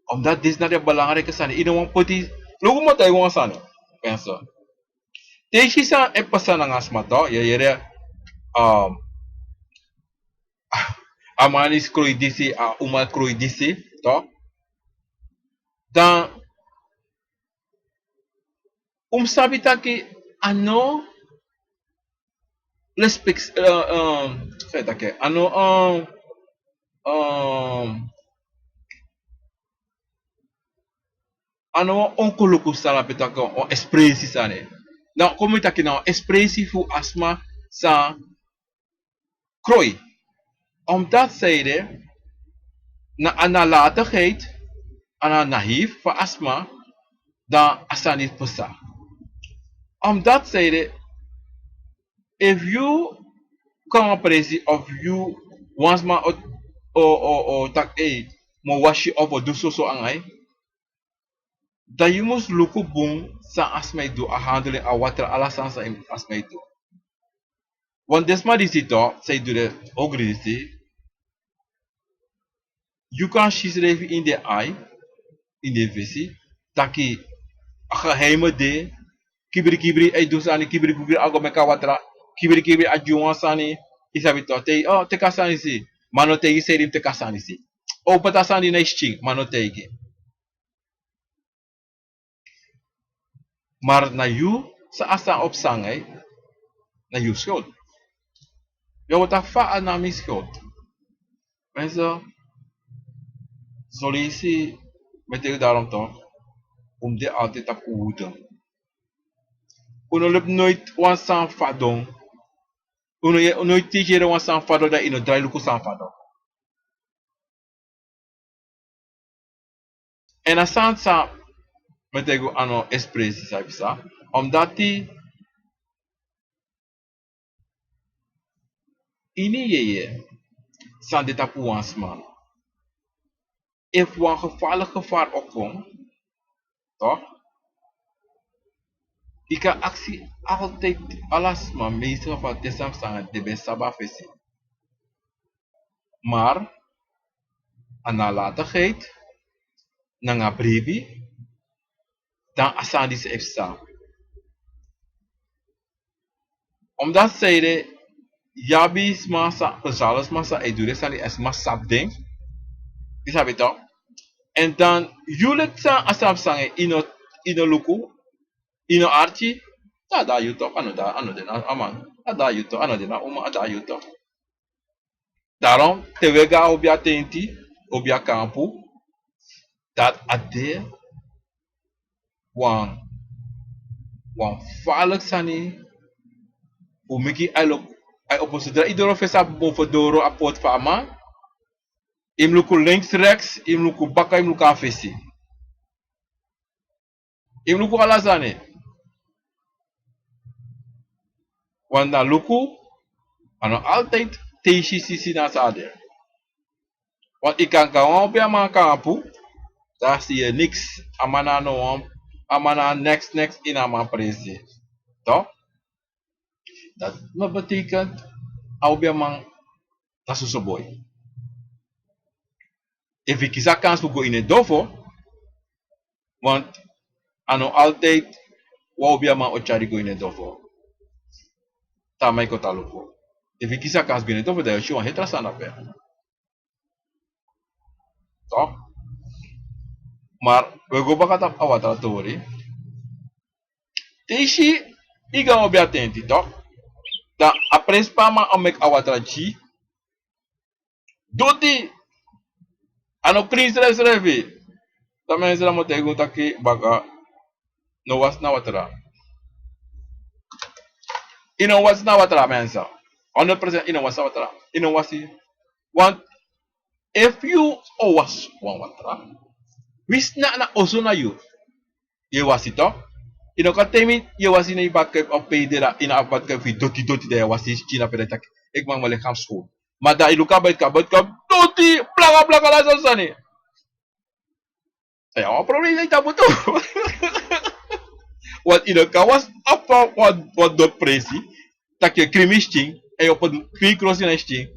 Omdati disi na den belangriki sani. Yu no wani poti, luku mi o taigi wan sani. Penso. Te yu si san e pasa nanga sma, tok, yu e yere, um, a man disi kroi disi, a uma kroi disi, tok. Dan un mus sabi taki a no respect, eh, um, fa yu e taki, a no, um, um, a no wan onkuluku sani, pe taki wan ekspresi sani. Dan kon mi taki na wan ekspresi fu a sma san kroi. Omdati sanede na a nalatigheid, a na naïef fu a sma, dan a sani pasa. Omdati sanede, efu yu kon a presi of yu wan sma o, o, o, o taki, ei, mi o wasi yu of mi o du soso nanga yu, dan yu mus luku bun san a sma e du, a handel, a watra, ala sani san a sma e du. Want den sma disi, tok, san e du den ogri disi, yu kan si srefi ini den ai, ini den fesi, taki a geheim de, kibri kibri a e du sani, kibri kibri a go meki a watra, kibri kibri a gi wan sani, yu sabi tok, te, o, teki a sani disi, ma a no taigi yu san ede yu mus teki a sani disi. O, poti a sani na yu skin, ma a no taigi. Maar na yu san a sani pasa nanga yu, na yu schuld. Yu o taki fa a na mi schuld. Mensen, son leisi mi e taigi yu daarom tok, un mus de altijd tapu un hoede. Un no lobi noiti wan sani fadon. Un no, un no noiti yere wan sani fadon dan yu no drai luku san fadon. Èn a sani san mi e taigi un, a no ekspresi san pasa, omdati ini yeye san de tapu wan sma, efu wan gevaarlijk gevaar o kon, tok, yu kan aksi altijd ala sma, meeste geval te san san den ben sabi a fesi. Maar a nalatigheid nanga bribi, dan a sani disi e psa. Omdati sanede yu abi sma san, sosiale sma san e du den sani, èn sma sabi den. Yu sabi tok. Èn dan yu leki san a sani pasa nanga yu, yu no, yu no luku, yu no arki, dan a de na yu tok, a no de, a no de na a man. A de na yu tok, a no de na a uma, a de na yu tok. Daarom te un e go a obiatenti, obiakampu, dati a de wan, wan gevaarlijk sani fu meki yu ai lo-, ai opo. Zodra yu doro fesi a boven doro a poort fu a man, yu mus luku links, rechts, yu mus luku baka, yu mus luku a fesi. Yu mus luku ala sani. Want na luku, a no altijd te yu si, si, si na san a de. Want yu kan go a wan obiaman kampu, dan a si yu niks. A man na no wan, a man na niks, niks ini a man presi. Tok? Dati no betekent a obiaman na soso boi. Efu yu kisi a kans fu go ini en dofo, want a no altijd wan obiaman o tyari go ini en dofo. Tamaa yu kon tan luku. Efu yu kisi a kans go ini en dofo, dan yu o si wan heri tra sani dape. Tok? Maar wi e go baka tapu a watra tori. Te yu si, yu go a obi a tenti tok', dan a presi pe a man o meki a watra gi yu doti. A no krin srefsrefi. Dan mensen dan mu taigi unu taki baka, no wasi na watra. Yu no wasi na watra, mensen. Honderd procent yu no wasi na watra. Yu no wasi. Want efu yu o wasi wan watra, winsi na a oso na yu, yu e wasi tok'. Yu no kan taigi mi yu e wasi na yu badkuip, of pe yu de, dan yu no abi badkuip fu yu doti doti, dan yu e wasi yu skin, dan yu e taki: "Eki man, mi lichaam schoon." Ma dan yu luku a buitenkant, buitenkant doti, blaka blaka, ala sortu sani. Dan yu abi wan problem na yu tapu tu. Want yu no kan wasi a wan, wan, wan doti presi, taki yu e krin mi skin, èn yu o poti krin krosi na yu skin,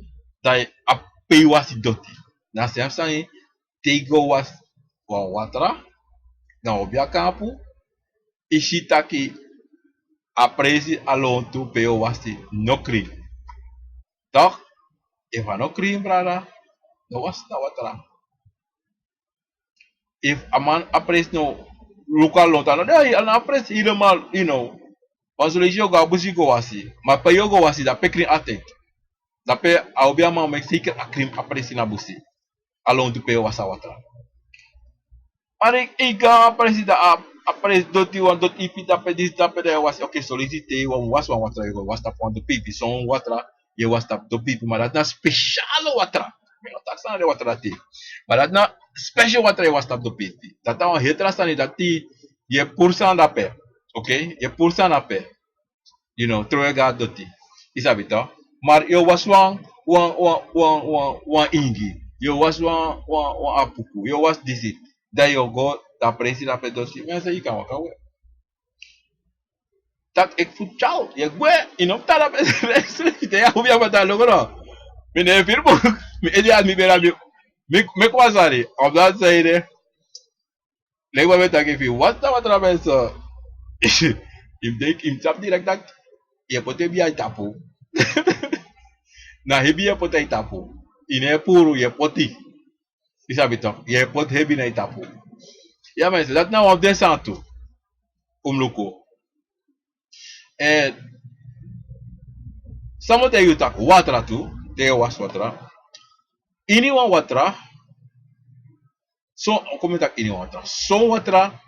dan a pe yu wasi doti. Na a sem sani, te yu go wasi wan watra, dan yu o abi a kampu, yu si taki a presi, a lontu pe yu o wasi no krin. Toch, efu a no krin, brada, no wasi na watra. Efu a man, a presi no luku a lontu, a no de, a no a presi helemaal, you know. Want son leisi yu o go a busi go wasi, ma pe yu o go wasi, dan pe krin altijd. Dan pe a obi a man o meki zeker a krin, a presi na busi. A lontu pe yu o wasi a watra. Ari, yu go a presi, dan a, a presi doti, wan doti ipi tapu, disi tapu, dan yu e wasi. Oké, son leisi te yu wani wasi wan watra, yu go wasi tapu wan doti ipi. Son watra yu e wasi tapu doti ipi, ma dati na special watra. Mi no taki san na den watra dati. Ma dati na special watra yu e wasi tapu doti ipi. Dati na wan heri tra sani, dati yu e puru sani dape. Oké, yu e puru sani dape. You know, trowe go a doti. Yu sabi toch. Maar yu o wasi wan, wan, wan, wan, wan, wan ingi. Yu o wasi wan, wan, wan apuku. Yu o wasi disi. Dan yu o go, dan a presi dape doti. Mi e si yu kan waka we. Taki eki fu tyari, yu e gwe, yu no tan dape. Te yu abi a bata logro. Mi no e firi bun. Mi ede a mi beri a mi, mi, mi kon a sani. Op dat zijde. Leki fa mi e taki, efu yu wasi na watra, mensen, yu mus denki, yu mus sabi direct taki yu e poti hebi na yu tapu. Na hebi yu e poti na yu tapu. Yu no e puru, yu e poti. Yu sabi toch, yu e poti hebi na yu tapu. Ya mensen, dati na wan fu den sani tu. Un mus luku. Èn san mi o taigi yu taki watra tu, te yu e wasi watra. Ini wan watra, son, kon mi taki ini wan watra. Son watra,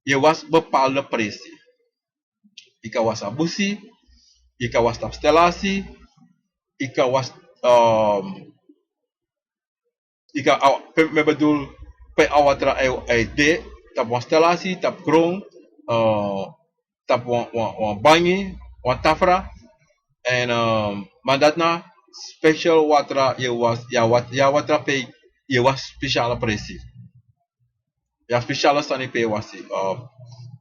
yu e wasi bepaalde presi. Yu kan wasi a busi, yu kan wasi tapu stelasi, yu kan wasi, ehm, yu kan, a, pe, mi e bedoel, pe a watra e, e de, tapu wan stelasi, tapu gron, eh, tapu wan, wan, wan bangi, wan tafra. Èn, eh, ma dati na special watra yu e wasi, ya wat-, ya watra pe yu e wasi speciale presi. Ya speciale sani pe yu e wasi. Eh,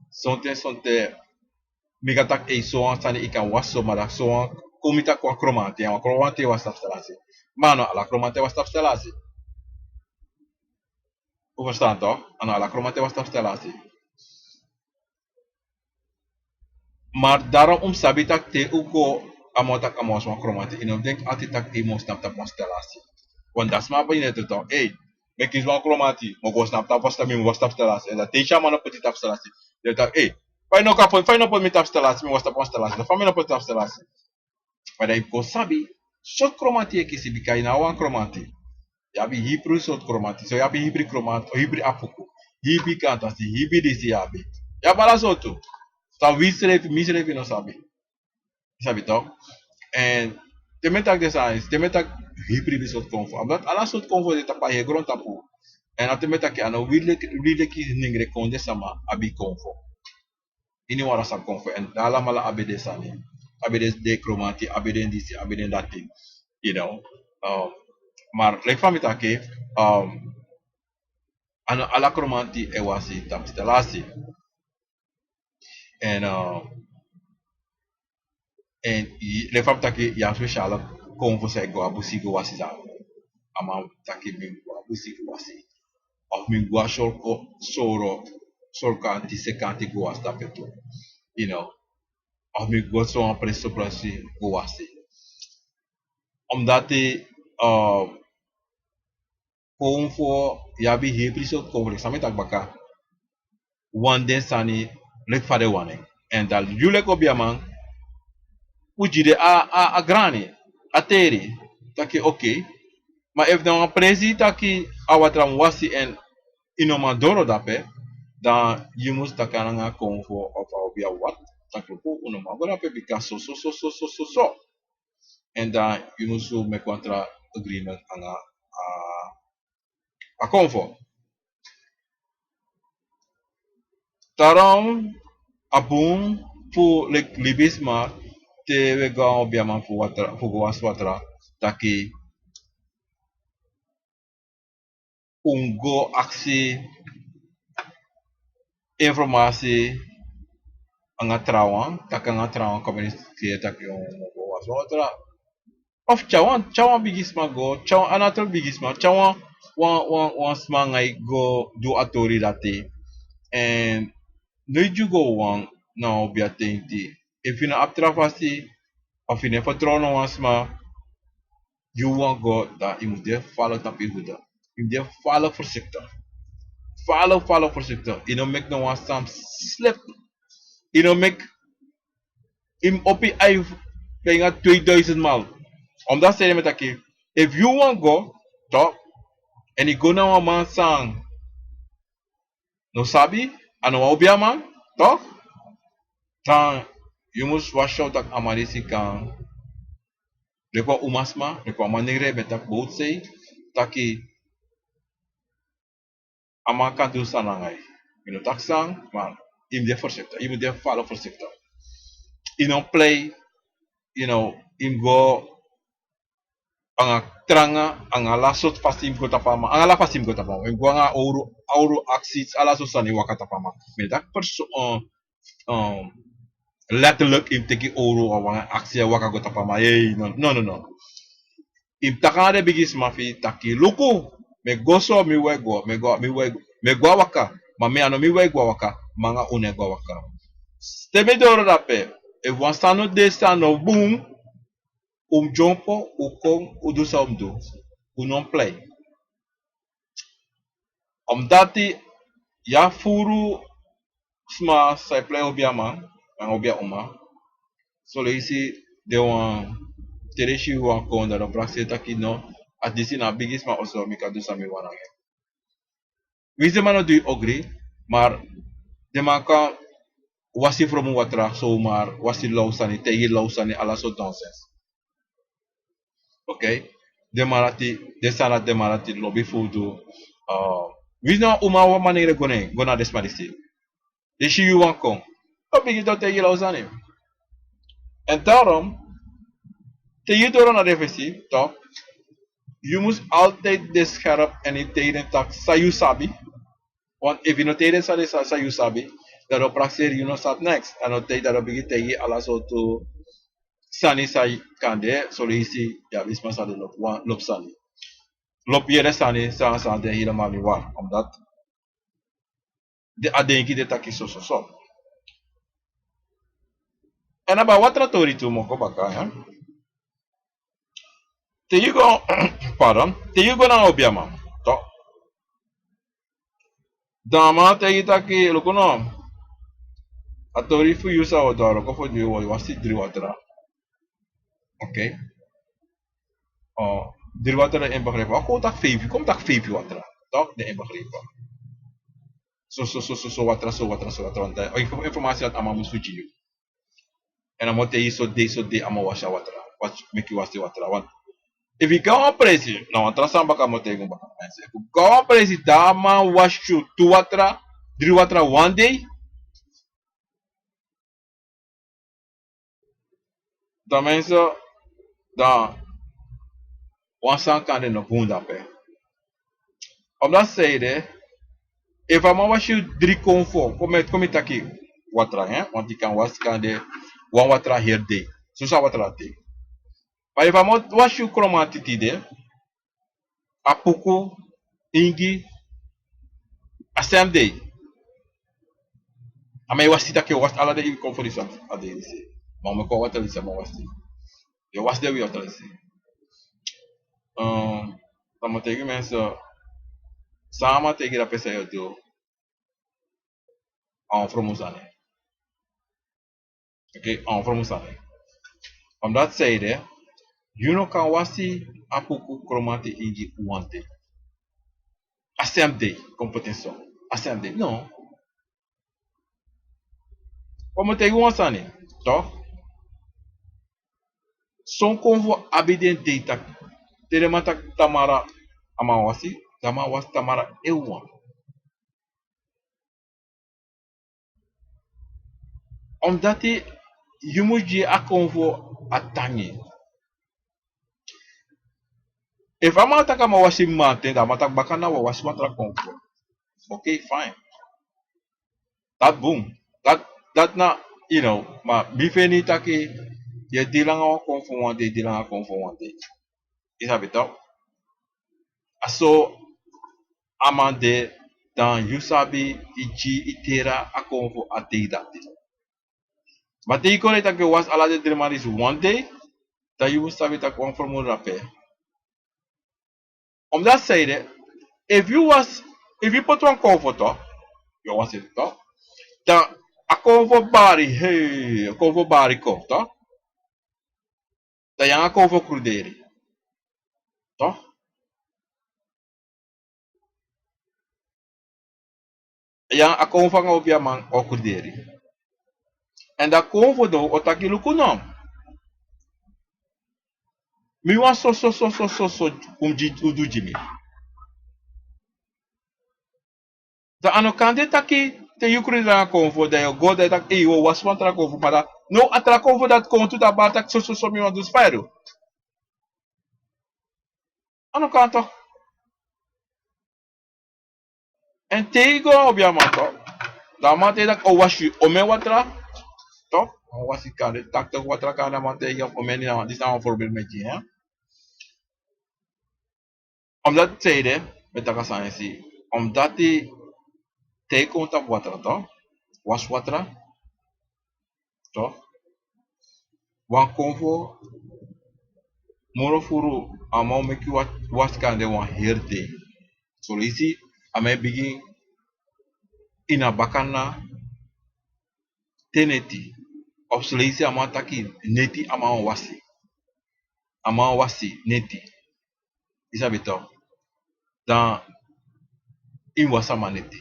sonten, sonten, mi kan taki, ei, sowan sani yu kan wasi so, ma dati sowan, kon mi taki wan kromanti, ya wan kromanti e wasi tapu stelasi. Ma a no ala kromanti e wasi tapu stelasi. Un ferstan toch? A no ala kromanti e wasi tapu stelasi. Maar daarom un mus sabi taki te un go, a man o taki a man wasi wan kromanti, yu no mus denki altijd taki yu mus o snap tapu wan stelasi. Want dan sma ben yu neti toch, ei, mi e kisi wan kromanti, mi o go snap tapu wan stelasi, mi mus wasi tapu stelasi. Èn dan te yu si a man no poti tapu stelasi, dan yu taki, ei, fa yu no kan poti, fa yu no poti mi tapu stelasi, mi wasi tapu wan stelasi. Dan fa mi no poti tapu stelasi? Ma dan yu kon sabi sortu kromanti yu e kisi, bika yu no abi wan kromanti. Yu abi hibri sortu kromanti. So yu abi hibri kromanti, hibri apuku, hibri kantasi, hibri disi yu abi. Yu abi ala sortu. San wi srefi, mi srefi no sabi. Yu sabi toch? Èn te mi e taki den sani, te mi e taki hibri, hibri sortu konfo. Omdat ala sortu konfo de tapu a heri grontapu. Èn a te mi e taki a no wi leki, wi leki Nengre kondee sama abi konfo. Ini wan rasa konfo, èn alamala abi den sani. Abi den, den kromanti, abi den disi, abi den dati. You know? Um, maar leki fa mi taki, um, a no ala kromanti e wasi tapu stelasi. Èn, um, èn yu, leki fa mi taki, yu abi speciale konfo san e go a busi go wasi sani. A man taki mi go a busi go wasi. Of mi go a soro, soro, soro kanti, se kanti go wasi dape tu. You know. Of mi go sowan presi, presi go wasi. Omdat, eh, konfo, yu abi heri sortu konfo, leki san mi taki baka. Wan den sani leki fa den wani en. En dan yu leki obiaman, un gi den a, a, a grani, a teri, taki oké. Ma efu na wan presi taki a watra mus wasi en, yu no man doro dape, dan yu mus taki nanga a konfo of a obia watra taki luku, un no man go dape bika so, so, so, so, so, so. En dan yu mus meki wan tra agreement nanga a, a konfo. Daarom a bun fu leki libisma, te wi e go nanga obiaman fu watra, fu go wasi watra, taki un go aksi informasi nanga trawan, taki nanga trawan komuniseri taki un go wasi watra. Of tyari wan, tyari wan bigisma go, tyari wan, a no atru bigisma, tyari wan, wan, wan, wan sma nanga yu go du a tori dati. En no yu go wan na obia tenti. Efu yu no abi tra fasi, of yu no e fertrow no wan sma, yu wan go, dan yu mus de fala tapu yu huda. Yu mus de fala voorzichtig. Fala, fala voorzichtig. Yu no meki no wan sma slip. Yu no meki yu mus opo yu ai bijna tweeduizend mal. Omdat zei mi taki, efu yu wan go, toch, en yu go na wan man san no sabi, a no wan obiaman, toch, dan yu mus wasi out taki a man disi kan, leki wan umasma, leki wan manengre, ben taki both sei, taki a man kan du san nanga yu. Yu no taki san, ma yu mus de voorzichtig. Yu mus de fala voorzichtig. Yu no play, you know, yu mus go nanga tranga, nanga ala sortu fasi yu mus go tapu a man, nanga ala fasi yu mus go tapu a man. Yu mus go nanga owru, owru aksi, ala sortu sani waka tapu a man. Mi no taki perso-, eh, eh, letterlijk yu mus teki owru, wan aksi e waka go tapu a man. Hey, no, no, no, no. Yu mus taki nanga den bigisma fu yu taki luku, mi e go so, mi wai go, mi e go, mi wai go, mi e go a waka, ma mi a no mi wai go a waka, ma nanga unu e go a waka. Te mi doro dape, efu wan sani no de san no bun, un mus dyompo, un kon, un du san un mus du, un no mus plei. Omdati yu abi furu sma san e plei obiaman nanga obiauma. Son leisi den wan, te den si yu wan kon, dan den o prakseri taki no, a disi na bigisma, oso mi kan du san mi wani nanga en. Winsi den man no du yu ogri, ma den man kan wasi fromu watra, so, ma wasi law sani, taigi law sani, ala sortu nonsens. Oké? Den man dati, den sani dati den man dati lobi fu du. Ah, winsi na wan uma, wan manengre go na en, go na den sma disi. Den si yu wan kon, den o bigin dati taigi law sani. En daarom, te yu doro na den fesi, toch, yu mus altijd de scherp en yu taigi den taki san yu sabi. Want efu yu no taigi den san, san, san yu sabi, dan den o prakseri yu no sabi niks. Dan den o taigi, dan den o bigin taigi ala sortu sani san kan de, son leisi yu abi sma san de lobi wan, lobi sani. Lobi yere sani san, san de helemaal niet waar. Omdat den, a denki den taki so, so, so. En a ben watra tori tu, mi o go baka, hè. Te yu go, pardon, te yu go na obiaman, toch. Dan a man taigi yu taki, luku no, a tori fu yu san o du, a wroko fu yu, yu o wasi dri watra. Oké. Oh, dri watra, den e begrijp. Kon taki feifi, kon taki feifi watra, toch, den e begrijp. So, so, so, so, so watra, so watra, so watra, want, eh, info-, informasi dati a man mus fu gi yu. En a man o taigi yu so dei, so dei a man wasi a watra. Wasi, meki wasi watra. Want efu yu go na wan presi, na wan tra sani baka a man o taigi yu baka. Efu yu go na wan presi, dan a man wasi yu tu watra, dri watra wan dei. Dan mensen, dan wan sani kan de no bun dape. Omdat zei de, efu a man wasi yu dri konfo, kon mi, kon mi taki watra, hè? Want yu kan wasi kande wan watra heri dei. Soso a watra dei. Ma efu a man wasi yu kromanti tide, a puku, ingi, a sem dei. A man e wasi taki wasi ala den ingi konfo disi a dei disi. Ma mi kon watra disi a man wasi. Yu wasi den wi watra disi. Ehm, dan mi taigi mensen, san a man taigi dape san yu o du, a wan fromu sani. Oké, a wan fromu sani. Omdat zij de, yu no kan wasi a puku Kromanti Ingi wan dei. A sem dei, kon poti en so. A sem dei, no. Wan mu taigi wan sani, toch? Son konfo abi den dei taki, te den man taki tamara a man wasi, dan a man wasi tamara en wan. Omdati yu mus gi a konfo a tangi. Efu a man taki a man wasi mamanten, dan a man taki bakana wan wasi wan tra konfo. Oké, fine. Dati bun. Dati, dati na, you know, ma mi feni taki yu e dili nanga wan konfo wan dei, dili nanga konfo wan dei. Yu sabi toch? A so a man de, dan yu sabi, i gi, i teri a konfo a dei dati. Ma te yu kon e taki yu wasi ala den dri man disi wan dei, dan yu mus sabi taki wan fromu drape. Omdat zij de, efu yu wasi, efu yu poti wan konfo toch, yu wasi en toch, dan a konfo bari, hey, a konfo bari kon toch, dan yu nanga a konfo kruderi toch. Ya, a konfo nanga obiaman o kruderi. Èn dan konfo now o taki luku now. Mi wani so, so, so, so, so, so, un gi, un du gi mi. Dan a no kan de taki, te yu kruderi nanga konfo, dan yu o go, dan yu taki, ei, wi o wasi wan tra konfo, ma dan now a tra konfo dati kon tu, dan a bari taki, so, so, so, mi wani du, san yu e du? A no kan toch. Èn te yu go na obiaman toch, dan a man taigi yu taki o wasi yu omeni watra toch, o wasi kande takti watra, kande a man taigi yu omeni, na disi na wan voorbeeld mi e gi, hè. Omdati zij de, mi e taki a sani disi, omdati te yu kon tapu watra toch, wasi watra toch, wan konfo moro furu, a man o meki yu wa-, wasi kande wan heri dei. Son leisi a man e bigin ini a bakana te neti. Of son leisi a man taki neti a man o wasi. A man o wasi neti. Yu sabi toch. Dan yu mus wasi a man neti.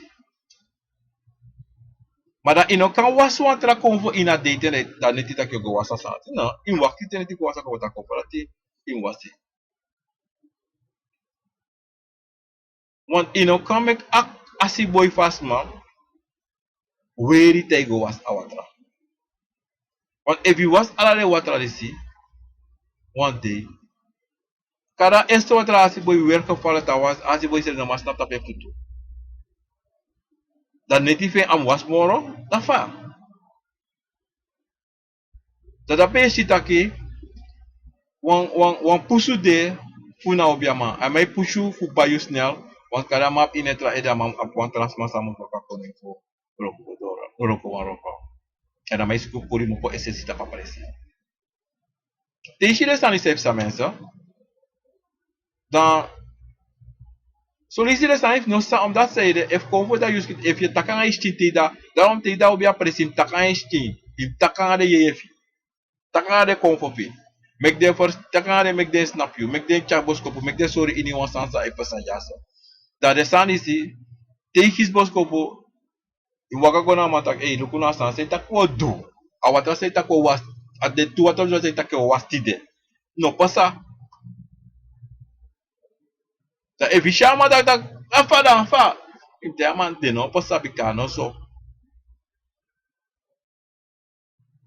Ma dan yu no kan wasi wan tra konfo ini a dei te neti, dan neti taki yu o go wasi a sani dati. No, yu mus wakti te neti kon wasi a konfo, dan konfo dati yu mus wasi. Want yu no kan meki a, a siboi fu a sma weri te yu go wasi a watra. Want efu yu wasi ala den watra disi wan dei, kande a eerste watra a siboi weri gevallen, dan a siboi srefi no man snapu tapu en futu. Dan neti fu en a mus wasi moro, dan fa? Dan dape yu e si taki wan, wan, wan pusu de fu na obiaman. A man e pusu fu bai yu snel, want kande a man abi ini en tra ede, a man abi wan tra sma san a mus waka kon fu wroko go doro, wroko wan wroko. Èn a man e suku puru kmopo essensi tapu a presi. Te yu si den sani disi, yu sabi san, mensen. Dan son leisi den sani disi no san, omdati zij de, efu konfo dati yu skiti, efu yu e taki nanga yu skin te yu de, dan wan ten yu de a obiaman presi, yu mus taki nanga yu skin, yu mus taki nanga den jeje fu yu, taki nanga den konfo fu yu. Meki den fers-, taki nanga den, meki den snapu yu, meki den tyari boskopu, meki den sori yu ini wan sani san e pasa dyaso. Dan den sani disi, te yu kisi boskopu, yu waka go na a man taki, ei, luku na a sani san yu taki wi o du. A watra san yu taki wi o wasi, a den tu watra san yu taki wi o wasi tide, no pasa. Dan efu yu si a man taki, taki, a fa, dan fa? Yu mus taigi a man, den no pasa, bika a no so.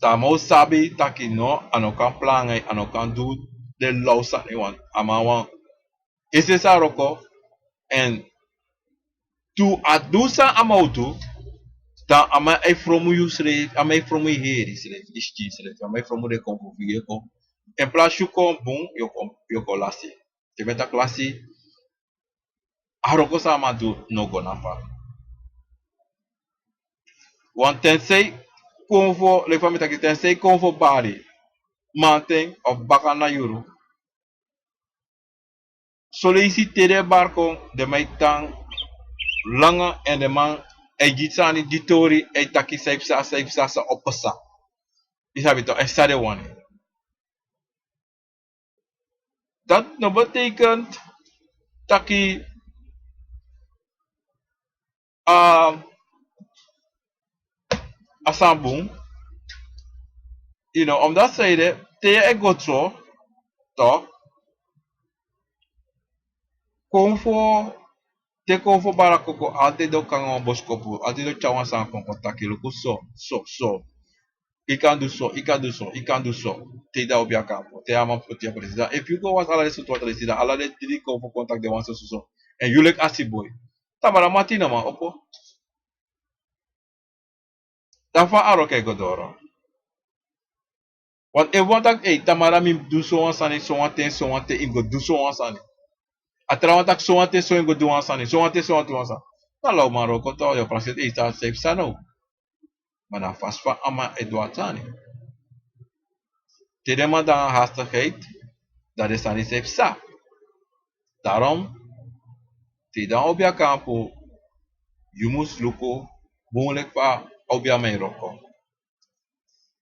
Dan a man o sabi taki no, a no kan planga yu, a no kan du den law sani, want a man wani essensi a wroko. Èn te a du san a man o du, dan a man e fromu yu srefi, a man e fromu yu heri srefi, yu skin srefi, a man e fromu den konfo fu yu e kon. En plaats yu kon bun, yu o kon, yu o kon lasi. Te mi e taki lasi, a wroko san a man du no go na fa. Want tensei konfo, leki fa mi taki, tensei konfo bari mamanten of bakana yuru, son leisi te den e bari kon, den man e tan langa, èn den man e gi sani, gi tori, e taki san e psa, san e psa, san o pasa. Yu sabi toch, en san den wani. Dat no betekent taki a a sani bun. You know, omdat zij de te e go so toch, kon fu te kon fu bara koko, altijd o kon nanga wan boskopu, altijd o tyari wan sani kon kon taki luku so so so. Yu kan du so, yu kan du so, yu kan du so. Te yu de a obiakampu, te a man poti a president, efu yu go wasi ala den sortu watra disi, ala den dri kon fu kon taki den wan so so so. Èn yu leki asiboi, tamara mati no man opo. Dan fa a wroko e go doro? Want efu wan taki ei, tamara mi du sowan sani, sowan ten, sowan ten, yu mus go du sowan sani. A trawan taki sowan ten, sowan yu mus go du wan sani, sowan ten, sowan ten, wan sani. Dan law man wroko toch, yu o prakseri ei, san san yu psa now. Ma na a fasi fa a man e du a sani. Te den man de nanga hastigheid, dan den sani san e psa. Daarom, te yu de a obiakampu, yu mus luku bun leki fa a obiaman e wroko.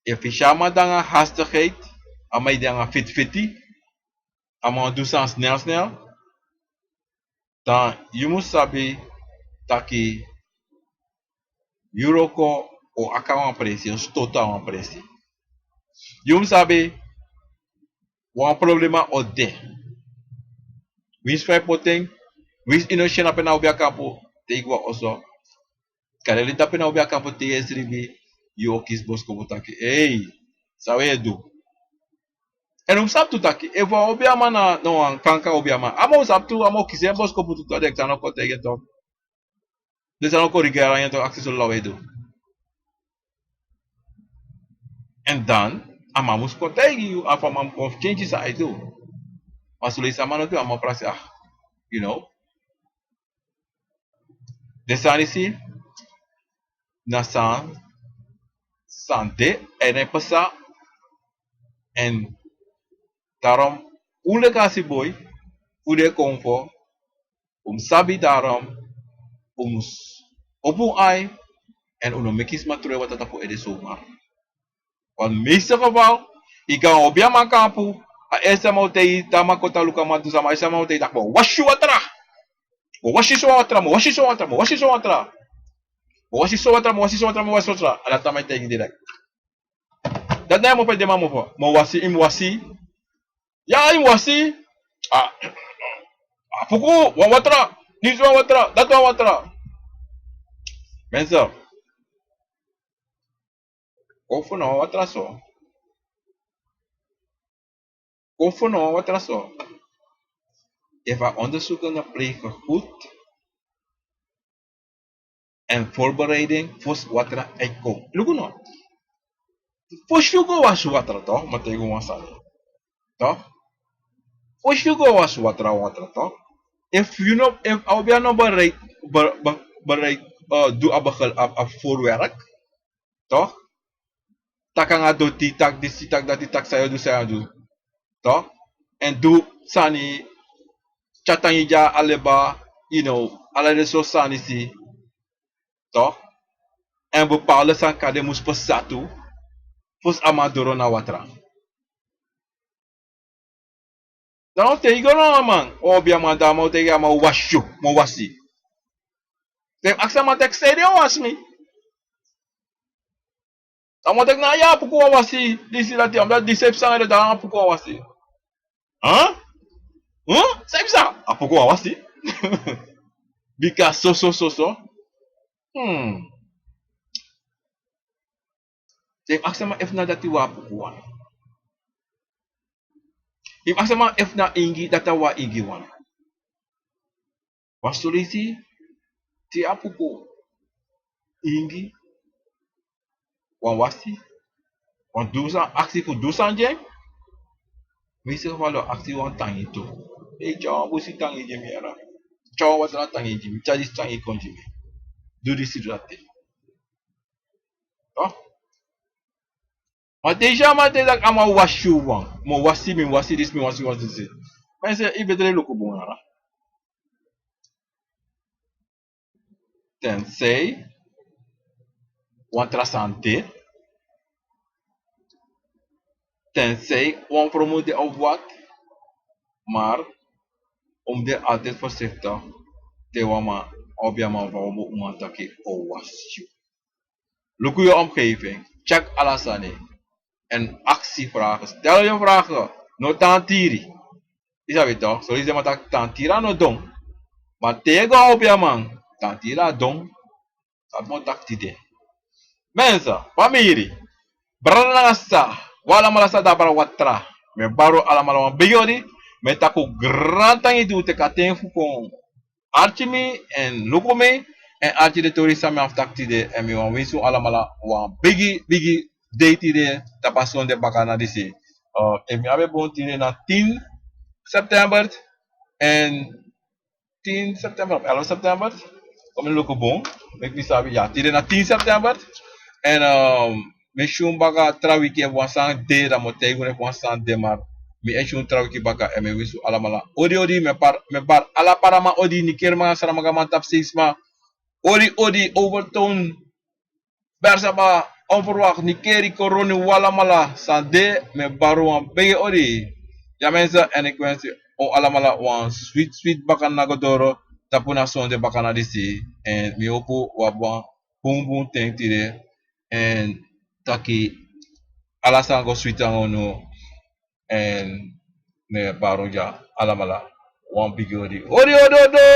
Efu yu si a man de nanga hastigheid, a man e de nanga fitifiti, a man o du sani snel snel, dan yu mus sabi taki yu wroko o kon na wan presi, o stotu na wan presi. Yu mus sabi wan problema o de. Winsi fa yu poti en, winsi yu no si en na pe na obiakampu, te yu go a oso, kari en leti na pe na obiakampu, te yu e sribi, yu o kisi boskopu taki ei, san wi e du? Èn un mus sabi tu taki efu a obiaman na, na wan kankan obiaman, a man o sabi tu, a man o kisi en boskopu tu, toch, den sani o kon taigi en toch. Den sani o kon rigeri en toch, aksi so law e du. Èn dan a man mus kon taigi yu, efu a man mus kon fu kenki san a e du. Ma son leisi a man no du, a man o prakseri, ah, you know. Den sani disi na san, san de, èn e pasa. Èn daarom, un leki asiboi, fu den kon fu, un mus sabi, daarom un mus opo un ai, èn un no meki sma trowe watra tapu ede zomaar. Want meeste geval, yu go a obiaman kampu, a eerste man o taigi, te a man kon tan luku a man du sani, a eerste man o taigi taki mi o wasi watra. Mi o wasi so watra, mi o wasi so watra, mi o wasi so watra. Mi o wasi so watra, mi o wasi so watra, mi o wasi so watra. A dati a man e taigi direct. Dati na yu mofo, den man mofo. Mi o wasi, yu mus wasi. Ya, yu mus wasi. Ah, a puku, wan watra. Disi wan watra, dati wan watra. Mensen, kon fu no wan watra so. Kon fu no wan watra so. Efu a onderzoeken plegen goed en voorbereiding, fosi watra e kon. Luku no. Fosi yu go wasi watra toch, mi o taigi wan sani. Toch? Fosi yu go wasi watra, watra toch. Efu yu no, efu a obiaman no bereid, be-, be-, bereid, eh, du a begel-, a, a voorwerk. Toch? Taki nanga doti, taki disi, taki dati, taki san yu o du, san yu o du. Toch? Èn du sani, tyari tangi gi a leba, you know, ala den sortu sani disi. Toch? Èn bepaalde sani kande mus pasa tu, fosi a man doro na watra. Dan te yu go na wan man, obiaman, dan a man o taigi yu, a man o wasi yu, mi o wasi. Dan yu mus aksi a man taki, san ede yu o wasi mi? A man o taki, na ya, a puku wan wasi, disi dati, a man dati, disi e psa nanga ede, dan a puku wan wasi. Huh? Huh? San e psa? A puku wan wasi. Bika so, so, so, so. Hmm. Dan yu mus aksi a man efu na dati wan a puku wan. Yu mus aksi a man efu na ingi, dati a wan ingi wan. Wan solusi, te a puku ingi, wan wasi, wan du san, aksi fu du san gi en, mi si fa lo aksi wan tangi tu. Ei, tyari wan busi tangi gi mi yara. Tyari wan watra tangi gi mi, tyari disi tangi kon gi mi. Du disi, du dati. Toch? Ma te yu si a man taki a man wasi yu wan, mi o wasi, mi wasi disi, mi wasi, wasi disi. Ma yu si, yu betre luku bun nanga. Tensei wan tra sani de, Tensei wan promote of wat, maar un de altijd voorzichtig. Te wan man, obiaman of wan uman taki o was yu. Luku yu omgeving, check ala sani. En aksi vragen, stel yu vragen. No tantiri. Yu sabi toch, so yu de man taki tantira no don. Maar te yu go obiaman, tantira don. Sabi mo taki tide. Mensen, famiri, brada nanga sisa, wi alamala sa de abra watra. Mi e bari un alamala wan bigi odi. Mi e taki un grantangi di un teki a ten fu kon arki mi, èn luku mi, èn arki den tori san mi abi fu taki tide, èn mi wani winsi un alamala wan bigi bigi dei tide, tapu a sonde baka na disi. Efu mi abi bun, tide na tin september, èn tin september of elf september. Kon mi luku bun, meki mi sabi, ya, tide na tin september. Èn mi si un baka tra wiki efu wan sani de, dan mi o taigi un efu wan sani de, maar mi e si un tra wiki baka, èn mi e winsi un alamala odi odi. Mi e bari ala paraman odi, Nikerman, Saramakaman, tapu Seidsma. Odi odi, Overtoom, Bersaba, Onverwacht, Nikeri, Koroni, un alamala san de, mi e bari un wan bigi odi. Ya mensen, en ik wens u alamala wan switi switi baka na go doro, tapu na sonde baka na disi. Èn mi hopu un abi wan bun bun ten tide. Èn taki ala sani go switi nanga unu. Èn mi e bari un dya alamala wan bigi odi. Odi odi odi.